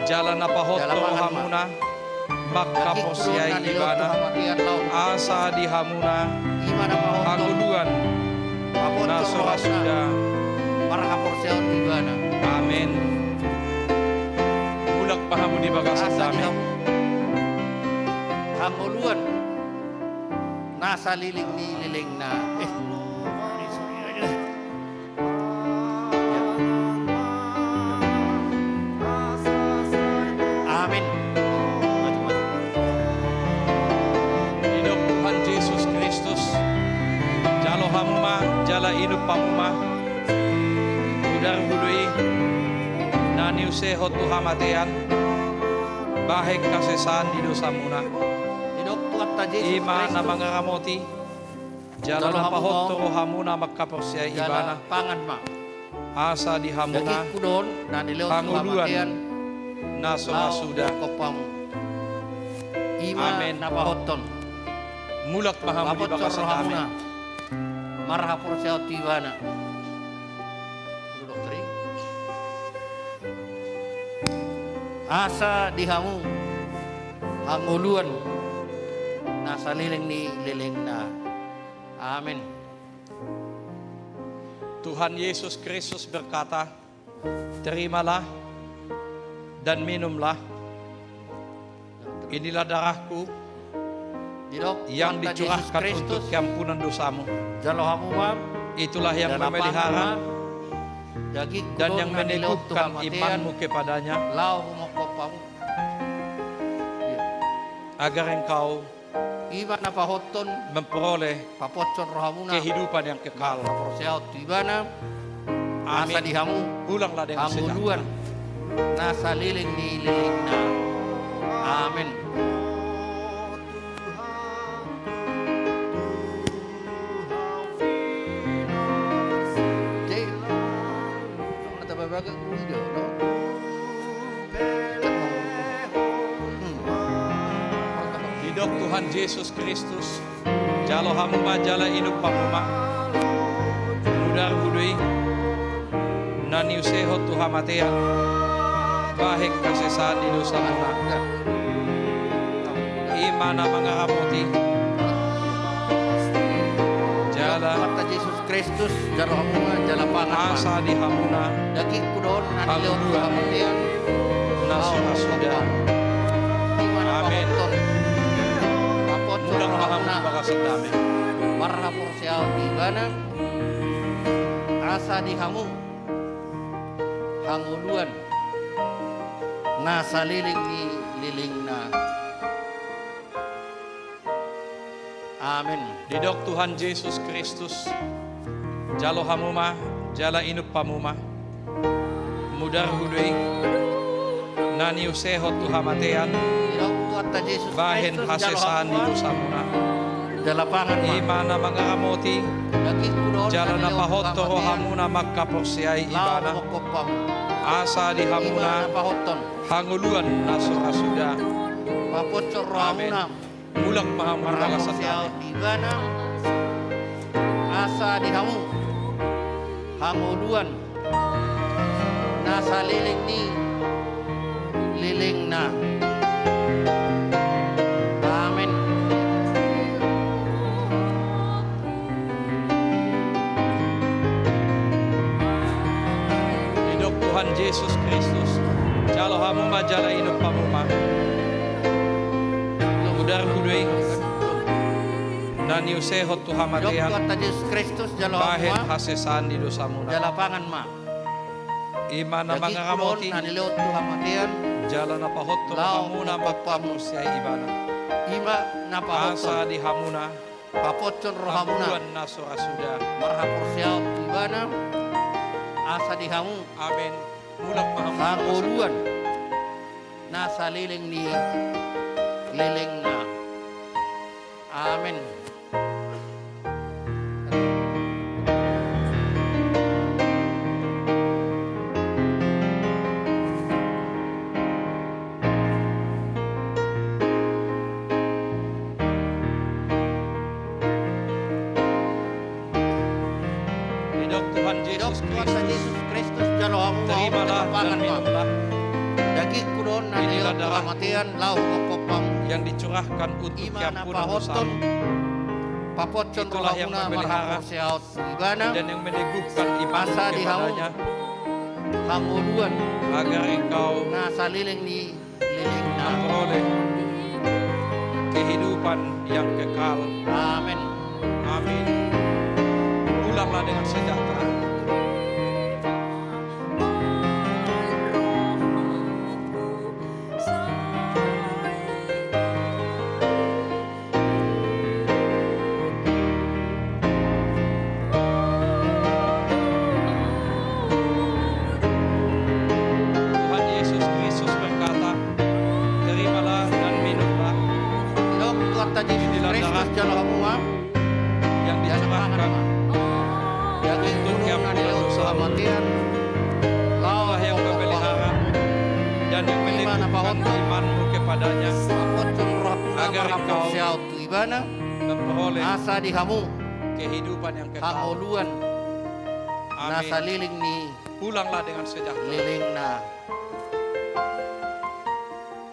jala na pahothon rohamuna manghaporseai Ibana. Asa di hamuna hangoluan na so ra suda. Marhaporseai Ibana. Amen. Mulak ma hamu di bagasan dame. Hangoluan na saleleng ni lelengna. Eh. Amen. Didok Tuhan Jesus Kristus, jalo hamu ma, jala inum hamu ma. Mudarhu do i, na niusehon tu hamatean, bahen hasesaan ni dosamuna. I ma na mangaramoti. Jala na pahothon rohamuna manghaporseai Ibana. Asa di hamuna hangoluan na so ra suda. Amen. Mulak ma hamu di bagasan dame. Marhaporseai Ibana. Asa di hamu hangoluan na saleleng ni lelengna. Amen. Tuhan Yesus Kristus berkata, terimalah dan minumlah. Inilah darahku yang dicurahkan untuk keampunan dosamu. Itulah yang memelihara dan yang meneguhkan imanmu kepadanya, agar engkau memperoleh kehidupan yang kekal. Amin. Pulanglah dengan sejahtera. Hangoluan na saleleng ni lelengna. Amen. Didok Tuhan Jesus Kristus, jalo hamu ma jala inum hamu ma. Mudarhu do i, na niusehon tu hamatean, bahen hasesaan ni dosamuna. I ma na mangaramoti. Jala Kristus, jalo hamu ma, jala pangan ma. Asa di hamuna dagingku do on na nilehon tu hamatean, na so ra suda. Amen. Mulak ma hamu di bagasan dame. Marhaporseai Ibana. Asa di hamu hangoluan na saleleng ni lelengna. Amen. Didok Tuhan Jesus Kristus, jalo hamu ma, jala inum hamu ma. Mudarhu do i, na niusehon tu hamatean, bahen hasesaan ni dosamuna. I ma na mangaramoti, jala na pahothon rohamuna manghaporseai Ibana. Asa di hamuna hangoluan na so ra suda. Amen. Mulak ma hamu di bagasan dame. Asa di hamu hangoluan na saleleng ni lelengna. Amen. Didok Tuhan Jesus Kristus, jalo hamu ma jala inum hamu ma. Udarhu do i na niusehon tu hamatean, Kristus, jalo hamu ma, bahen hasesaan ni dosamuna. Jala pangan ma. I ma na mangaramoti, na nilehon tu hamatean, jala na pahothon laho hamu na manghaporseai ibana. I ma na pahothon. Asa di hamuna, paposhon rohamuna. Hangoluan na so ra suda. Marhaporseaon tu ibana. Asa di hamu. Amen. Mulak ma hamu. Hangoluan na saleleng ni lelengna. Amen. Didok Tuhan Jesus Kristus, jalo hamu ma, terimalah dan minumlah. Dagingku do on na nilehon tu hamatean, laho humophop hamu. Yang dicurahkan untuk keampunan dosamu. Paposhon rohamuna. Itulah yang memelihara dan yang meneguhkan imanmu kepadanya. Asa di hamu hangoluan, agar engkau na saleleng ni lelengna, memperoleh kehidupan yang kekal. Amin. Amin. Pulanglah dengan sejahtera. Tuhan Yesus Kristus berkata, "Terimalah dan minumlah. Inilah darahku yang dicurahkan untuk keampunan dosamu. Itulah yang memelihara dan yang meneguhkan imanmu kepadanya, agar engkau memperoleh kehidupan yang kekal." Amin. Pulanglah dengan sejahtera.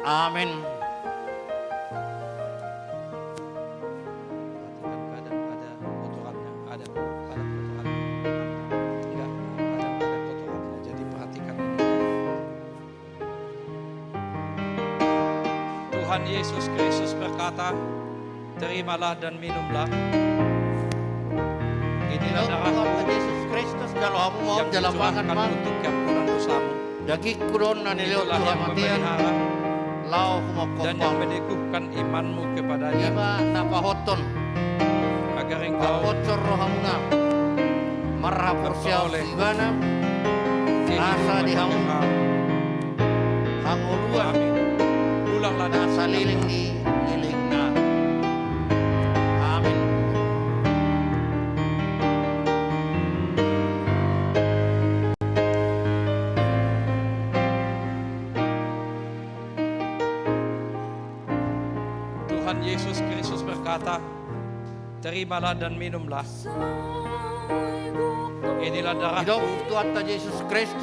Amin. Perhatikan keadaan, ada kotorannya, ada, ada kotorannya. Enggak, ada, ada kotorannya, jadi perhatikan ini. Tuhan Yesus Kristus berkata, "Terimalah dan minumlah. Inilah darahku yang dicurahkan untuk keampunan dosamu. Itulah yang memelihara dan yang meneguhkan imanmu kepadanya, agar engkau memperoleh kehidupan yang kekal." Amin. Pulanglah dengan sejahtera. Amin. Tuhan Yesus Kristus berkata, "Terimalah dan minumlah. Inilah darahku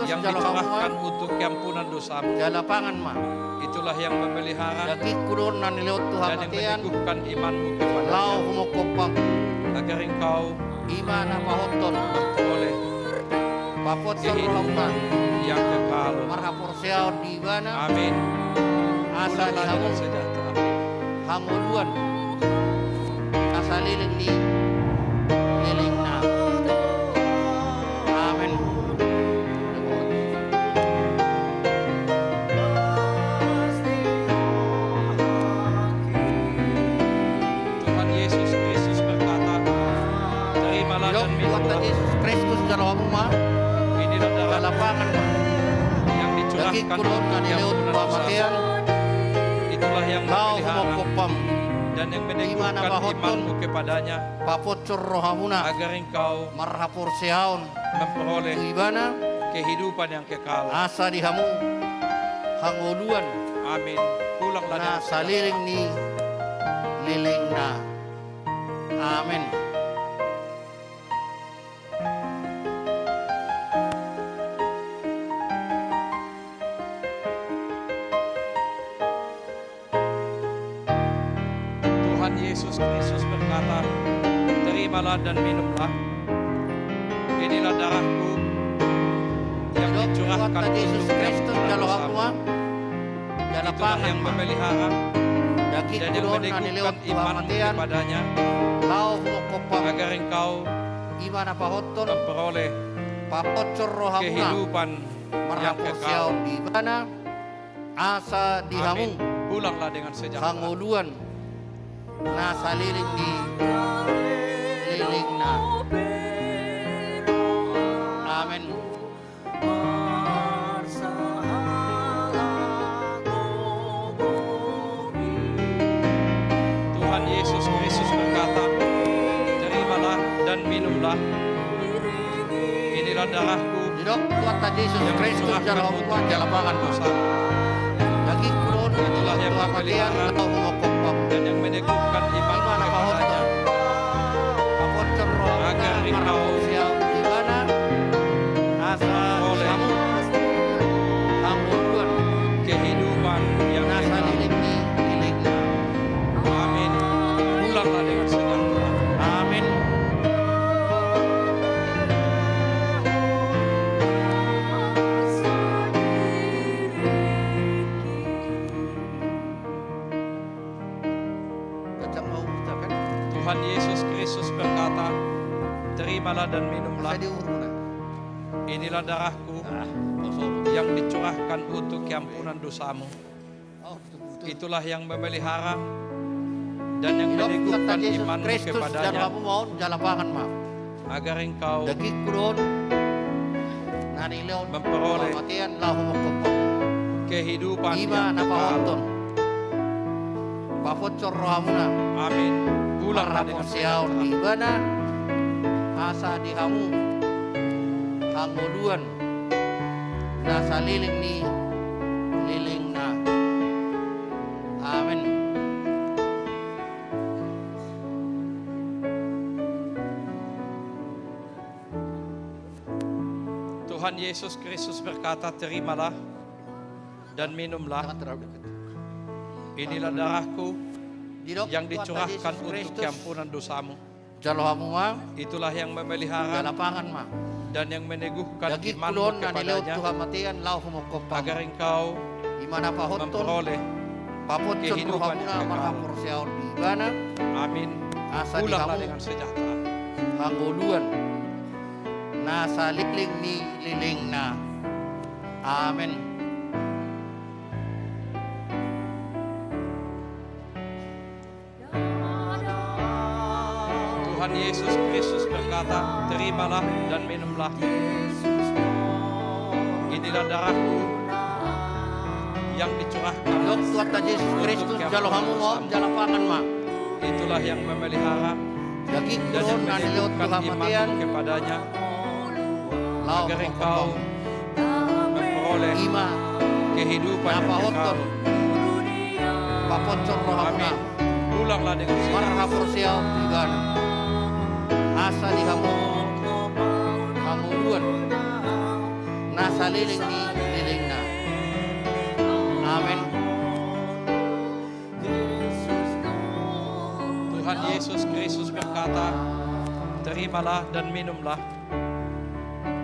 yang dicurahkan untuk keampunan dosamu. Itulah yang memelihara dan yang meneguhkan imanmu kepadanya, agar engkau memperoleh kehidupan yang kekal." Amin. Asa di hamu hangoluan na saleleng ni lelengna. Amin. Tuhan Yesus Kristus berkata, "Terimalah dan minumlah. Inilah darahku yang dicurahkan untuk keampunan dosa. Itulah yang memelihara dan yang meneguhkan imanmu kepadanya, agar engkau memperoleh kehidupan yang kekal." Asa di hamu hangoluan. Amin. Pulanglah na saleleng ni lelengna. Amin. Tuhan Yesus Kristus berkata, "Terimalah dan minumlah. Inilah darahku yang Tuhan Yesus Kristus, jalo hamu ma. Jala pangan ma. Dagingku do on na nilehon tu hamatean, laho humophop hamu. Agar engkau, i ma na pahothon, memperoleh, paposhon rohamuna, kehidupan yang kekal, marhaporseaon di Ibana. Asa di hamu, amin, pulanglah dengan sejahtera, hangoluan na saleleng ni lelengna. Amin. Tuhan Yesus Kristus berkata, "Terimalah dan minumlah. Inilah darahku." Didok Tuhanta Jesus Kristus, jalo hamu ma, jala pangan ma. Dagingku do on, itulah yang memelihara dan yang meneguhkan iman kepadanya. Paposhon rohamuna, agar engkau, marhaporseaon di Ibana, asa di hamu, hangoluan, kehidupan yang kekal, na saleleng ni lelengna. Amin. Pulanglah dengan sejahtera. Amin. Tuhan Yesus Kristus berkata, "Terimalah dan minumlah. Inilah darahku yang dicurahkan untuk keampunan dosamu." Itulah yang memelihara dan yang meneguhkan imanmu kepadanya. Agar engkau memperoleh kehidupan yang kekal. Paposhon rohamuna. Amin. Pulanglah dengan sejahtera. Marhaporseaon di Ibana, asa di hamu hangoluan na saleleng ni lelengna. Amin. Tuhan Yesus Kristus berkata, "Terimalah dan minumlah. Inilah darahku yang dicurahkan untuk keampunan dosamu." Jalo hamu ma. Itulah yang memelihara dan yang meneguhkan imanmu kepadanya. Dagingku do on na nilehon tu hamatean, laho humophop hamu. Agar engkau, i ma na pahothon, memperoleh, paposhon rohamuna, kehidupan yang kekal, marhaporseaon di Ibana. Amin. Asa di hamu, pulanglah dengan sejahtera, hangoluan na saleleng ni lelengna. Amin. Tuhan Yesus Kristus berkata, "Terimalah dan minumlah. Inilah darahku yang dicurahkan untuk keampunan dosamu." Didok Tuhanta Jesus Kristus, jalo hamu ma, jala pangan ma. Itulah yang memelihara dan yang meneguhkan imanmu kepadanya, agar engkau memperoleh kehidupan yang kekal. Amin. Pulanglah dengan sejahtera. Marhaporseaon tu Ibana. Asa di hamu hangoluan na saleleng ni lelengna. Amin. Tuhan Yesus Kristus berkata, "Terimalah dan minumlah.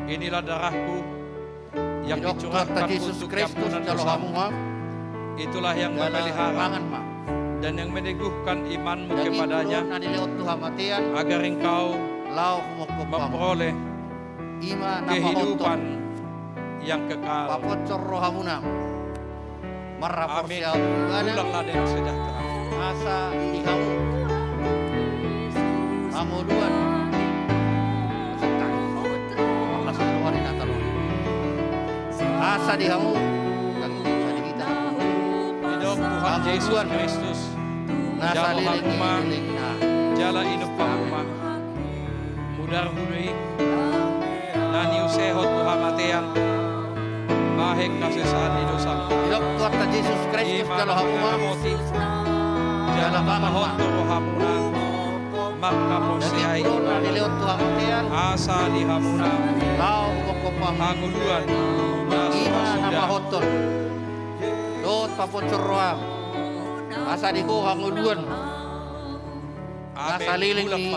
Inilah darahku yang dicurahkan untuk keampunan dosamu." Itulah yang memelihara dan yang meneguhkan imanmu kepadanya, agar engkau memperoleh kehidupan yang kekal. Amin. Pulanglah dengan sejahtera. Asa di hamu hangoluan. Asa di hamu. Didok Tuhan Jesus Kristus, jalo hamu ma, jala inum hamu ma. Mudar hu do i na niusehon tu hamatean, bahen hasesaan ni dosa. Didok Tuhanta Jesus Kristus, jalo hamu ma, jala pangan ma. Jala pahothon rohamuna, marhaporseai tu Ibana. Asa di hamuna hangoluan na so masuda. Dohot paposhon roham, asa di ho hangoluan na saleleng ni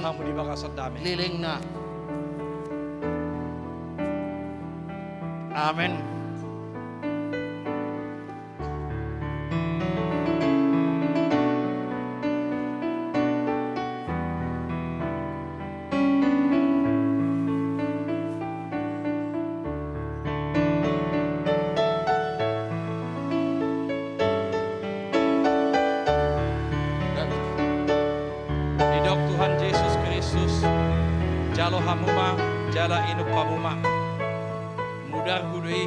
lelengna. Amen. Didok Tuhan Jesus Kristus, jalo hamu ma, jala inum hamu ma. Mudarhu do i,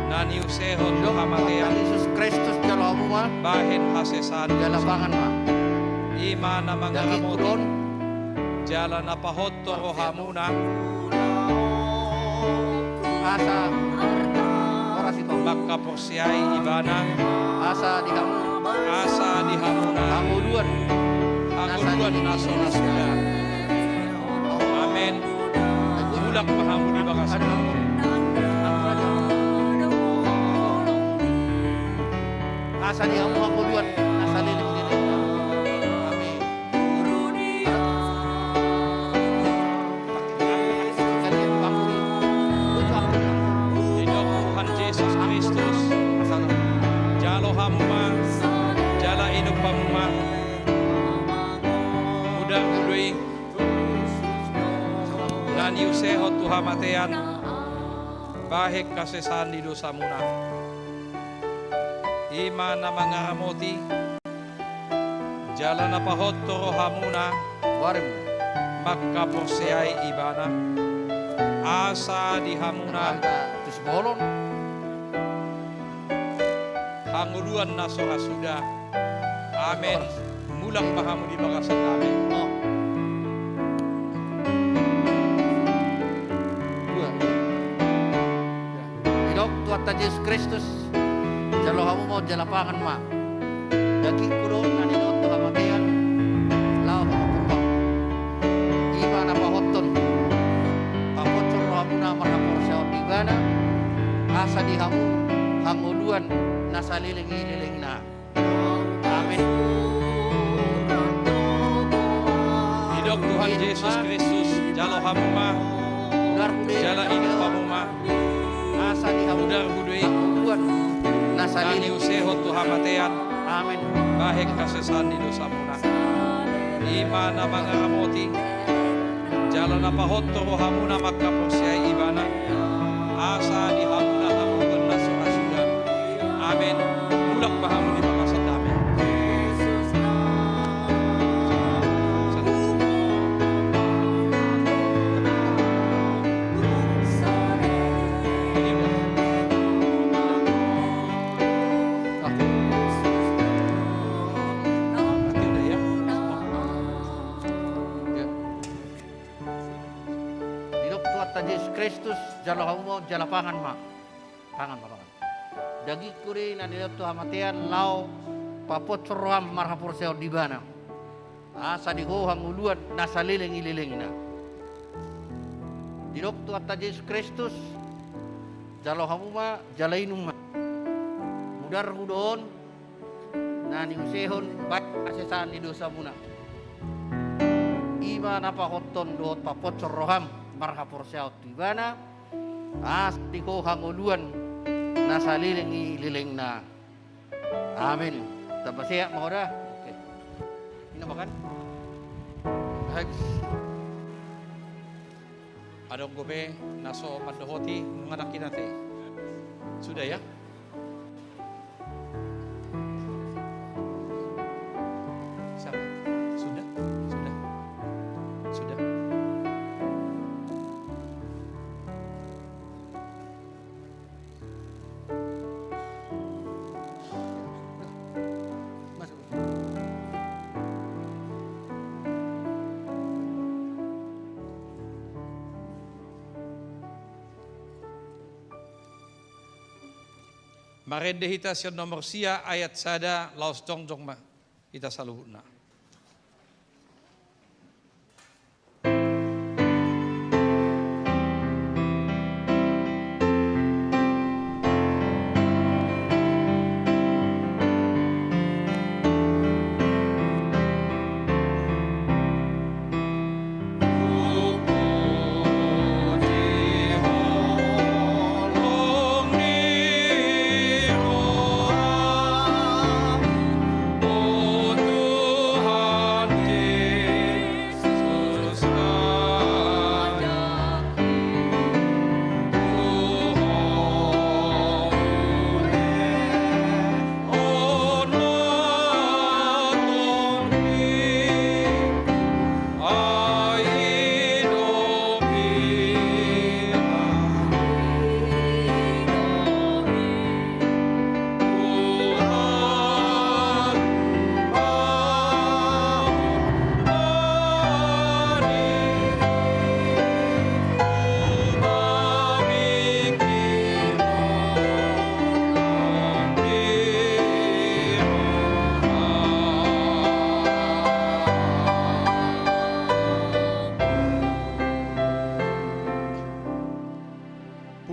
na niusehon tu hamatean. Didok Tuhan Jesus Kristus, jalo hamu ma, bahen hasesaan, jala pangan ma. I ma na mangaramoti, jala na pahot rohamuna, asa mangkaporseai ibana. Asa di hamu, asa di hamuna hangoluan, hangoluan na so ra suda. Amen. Mulak ma hamu di bagasan. Asa di hamu hangoluan na saleleng ni lelengna. Amen. Didok Tuhan Jesus Kristus, jalo hamu ma, jala inum hamu ma. Mudarhu do i, na niusehon tu hamatean, bahen hasesaan ni dosamuna. I ma na mangaramoti, jala na pahot rohamuna, mangkaporseai ibana. Asa di hamuna, asa di hamuna hangoluan na so ra suda. Amen. Mulak ma hamu di bagasan. Amen. Didok Tuhanta Jesus Kristus, jalo hamu ma, jala pangan ma. Dagingku do na nilehon tu hamatean, laho mambuat. I ma na pahothon, paposhon rohamuna marhaporseaon di ibana, asa di hamu hangoluan na saleleng ni lelengna. Amen. Didok Tuhan Jesus Kristus, jalo hamu ma, jala inum hamu ma. Asa di hamu, mudarhu do i, hangoluan na saleleng, na niusehon tu hamatean. Amen. Bahen hasesaan ni dosamuna. I ma na mangaramoti, jala na pahot rohamuna mangkaporseai ibana. Asa di hamuna hangoluan na so ra suda. Amen. Mulak ma hamu di bagasan. Amen. Didok Tuhanta Jesus Kristus, jalo hamu ma, jala pangan ma. Pangan ma, pangan. Dagingku do i na nilehon tu hamatean, laho paposhon roham marhaporseaon di ibana. Asa di ho hangoluan na saleleng ni lelengna. Didok Tuhanta Jesus Kristus, jalo hamu ma, jala inum ma. Mudarhu do on, na niusehon bahen hasesaan ni dosamuna. I ma na pahothon dohot paposhon roham marhaporseaon tu ibana, asa di ho hangoluan na saleleng ni lelengna. Amen. Tamba sehat ma ho da. Oke. Inna makan. Baik. Adong dope na so mandohoti, nunga dang hinate. Sudah ya? Siapa? Sudah? Sudah? Sudah? Marende hita sian nomor sia ayat sada laos jongjong ma hita saluhutna.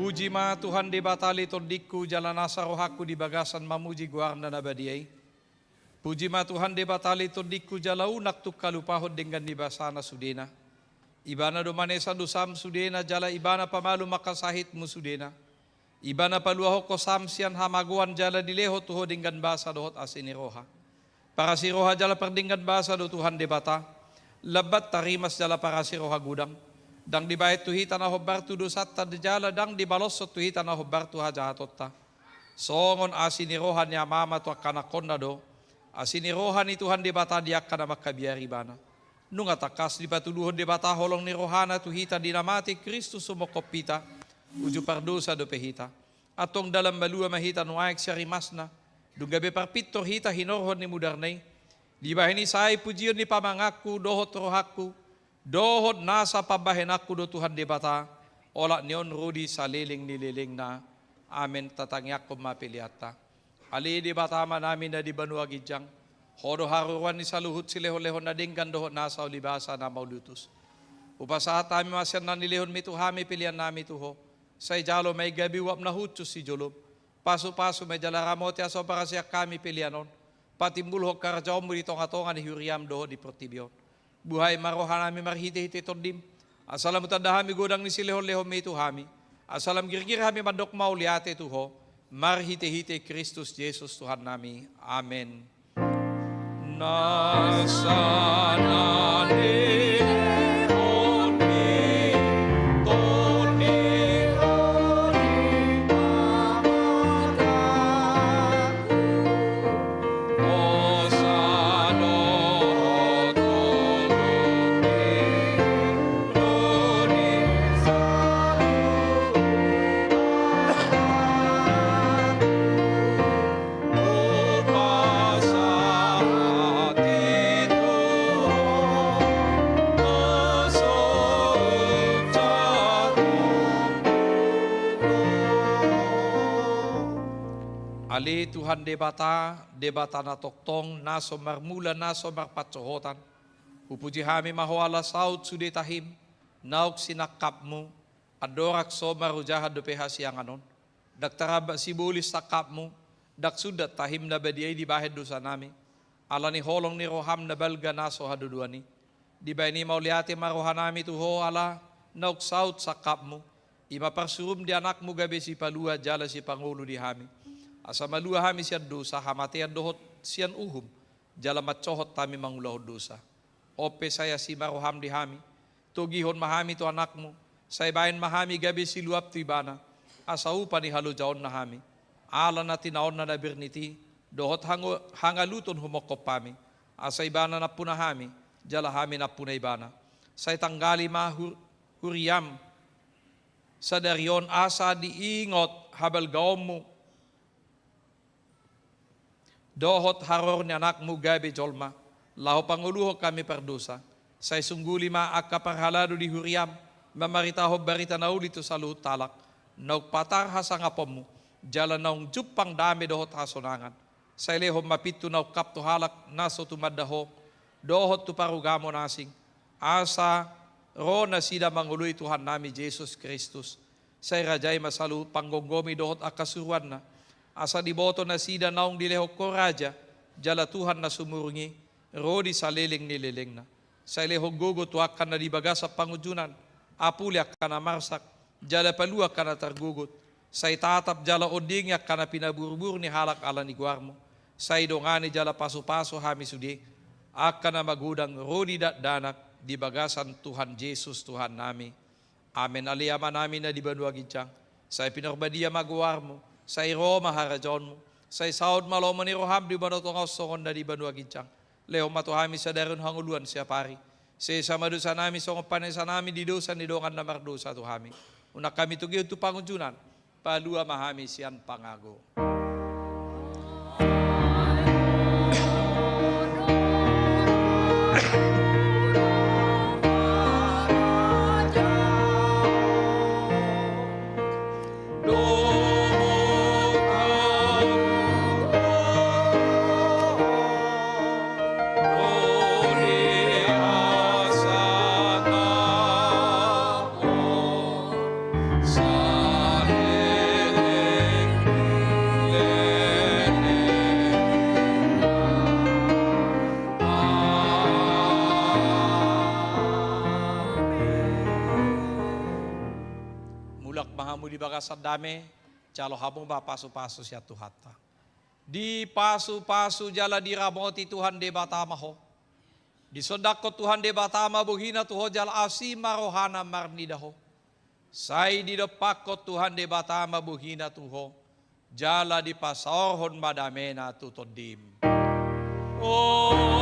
Puji ma Tuhan Debata ale tondingku, jala nasa rohangku di bagasan mamuji goarna na badia i. Puji ma Tuhan Debata ale tondingku, jala unang tung halupahon denggan ni basana sudena. Ibana do manesa dosam sudena, jala Ibana pamalum angka sahitmu sudena. Ibana paluahon ho sam sian hamagoan, jala dilehon tu ho denggan basa dohot asi ni roha. Parasi roha jala pardenggan basa do Tuhan Debata, lambat tarimas jala parasi roha godang. Ndang dibahen tu hita na hombar tu dosanta, jala ndang dibaloshon tu hita na hombar tu hajahatonta. Songon asi ni roha ni Amama tu angka anakhonna do asi ni roha ni Tuhan Debata di angka na mangkabiari Ibana. Nunga tangkas dipatuduhon Debata holong ni rohana tu hita di na mate Kristus sumongkop hita, uju pardosa dope hita. Antong dalan malua ma hita nuaeng sian rimasna, dung gabe parpintor hita hinorhon ni mudarna i. Dibahen i sai pujion ni pamanganku dohot rohangku, dohot nasa pambahenanku do Tuhan Debata, olat ni on ro di saleleng ni lelengna. Amen. Tatangiangkon ma peleanta. Ale Debata Amanami na di banua ginjang, Ho do haroroan ni saluhut silehonlehon na denggan dohot nasa ulibasa na mauliutus. Hupasahat hami ma sian na nilehonmi tu hami peleannami tu Ho. Sai jalo ma i gabe uap na hushus sijolom. Pasupasu ma i jala ramoti asa huparasian hami pelean on patimbulhon harajaonmu di tongatonga ni huriam dohot di portibi on. Buhai ma rohanami marhitehite Tondim, asa lam hutanda hami godang ni silehonlehonmi tu hami, asa lam girgir hami mandok mauliate tu Ho, marhitehite Kristus Jesus Tuhannami. Amen. Nasa na nilehonmi, Tondim, Ale Tuhan Debata, Debata na tongtong, na so marmula, na so marpansohotan. Hupuji hami ma Ho ala saut sude tahim, naung sinangkapmu, andorang so marojahan dope hasiangan on. Ndang taramba sibolis sangkapmu, ndang sundat tahim na badia i dibahen dosanami. Ala ni holong ni roham na balga na so hadodoan i. Dibahen i mauliate ma rohanami tu Ho ala naung saut sangkapmu. I ma parsurum di Anakmu gabe sipalua jala sipangolu di hami. Asa malua hami sian dosa, hamatean dohot sian uhum, jala mansohot hami mangulahon dosa. On pe sai asi ma roham di hami, togihon ma hami tu Anakmu, sai bahen ma hami gabe siluap tu Ibana, asa upa ni halojaonna hami. Ala na tinaonna na bernit i, dohot hango-, hangaluton humongkop hami, asa Ibana nampuna hami, jala hami nampuna Ibana. Sai tanggali ma hur-, huriam sadari on asa diingot habalgaonmu dohot haroro ni Anakmu gabe jolma, laho pangoluhon hami pardosa. Sai sungguli ma angka parhalado di huriam, mamaritahon barita na uli tu saluhut halak, naung patar hasangaponmu, jala naung jumpang dame dohot hasonangan. Sai lehon ma pintu na ungkap tu halak na so tumanda Ho, dohot tu parugamo na asing, asa ro nasida mangoloi Tuhannami Jesus Kristus. Sai rajai ma saluhut panggomgomi dohot angka suruanna, asa diboto nasida naung dilehon Ho raja, jala Tuhan na sumurung i, ro di saleleng ni lelengna. Sai lehon gogo tu angka na di bagasan pangunjunan, apuli angka na marsak, jala palua angka na targogot. Sai tatap jala ondingi angka na pinaburbur ni halak ala ni goarmu. Sai dongani jala pasupasu hami sude, angka na magodang ro di dakdanak di bagasan Tuhan Jesus Tuhannami. Amen. Ale Amanami na di banua ginjang, sai pinarbadia ma goarmu, sai ro ma harajaonmu, sai saut ma lomo ni roham di banua tonga on songon na di banua ginjang. Lehon ma tu hami sadari on hangoluan siapari. Sesa ma dosanami songon panesanami di dosa ni dongan na mardosa tu hami. Unang hami togihon tu pangunjunan, palua ma hami sian pangago. Dak ma hamu di bagasan dame, jalo hamu ma pasu-pasu sian Tuhanta. Dipasu-pasu jala diramoti Tuhan Debata ma ho. Disondangkon Tuhan Debata ma bohina tu ho jala asi ma rohana marnida ho. Sai didompakkon Tuhan Debata ma bohina tu ho, jala dipasaorhon ma damena tu tondim. O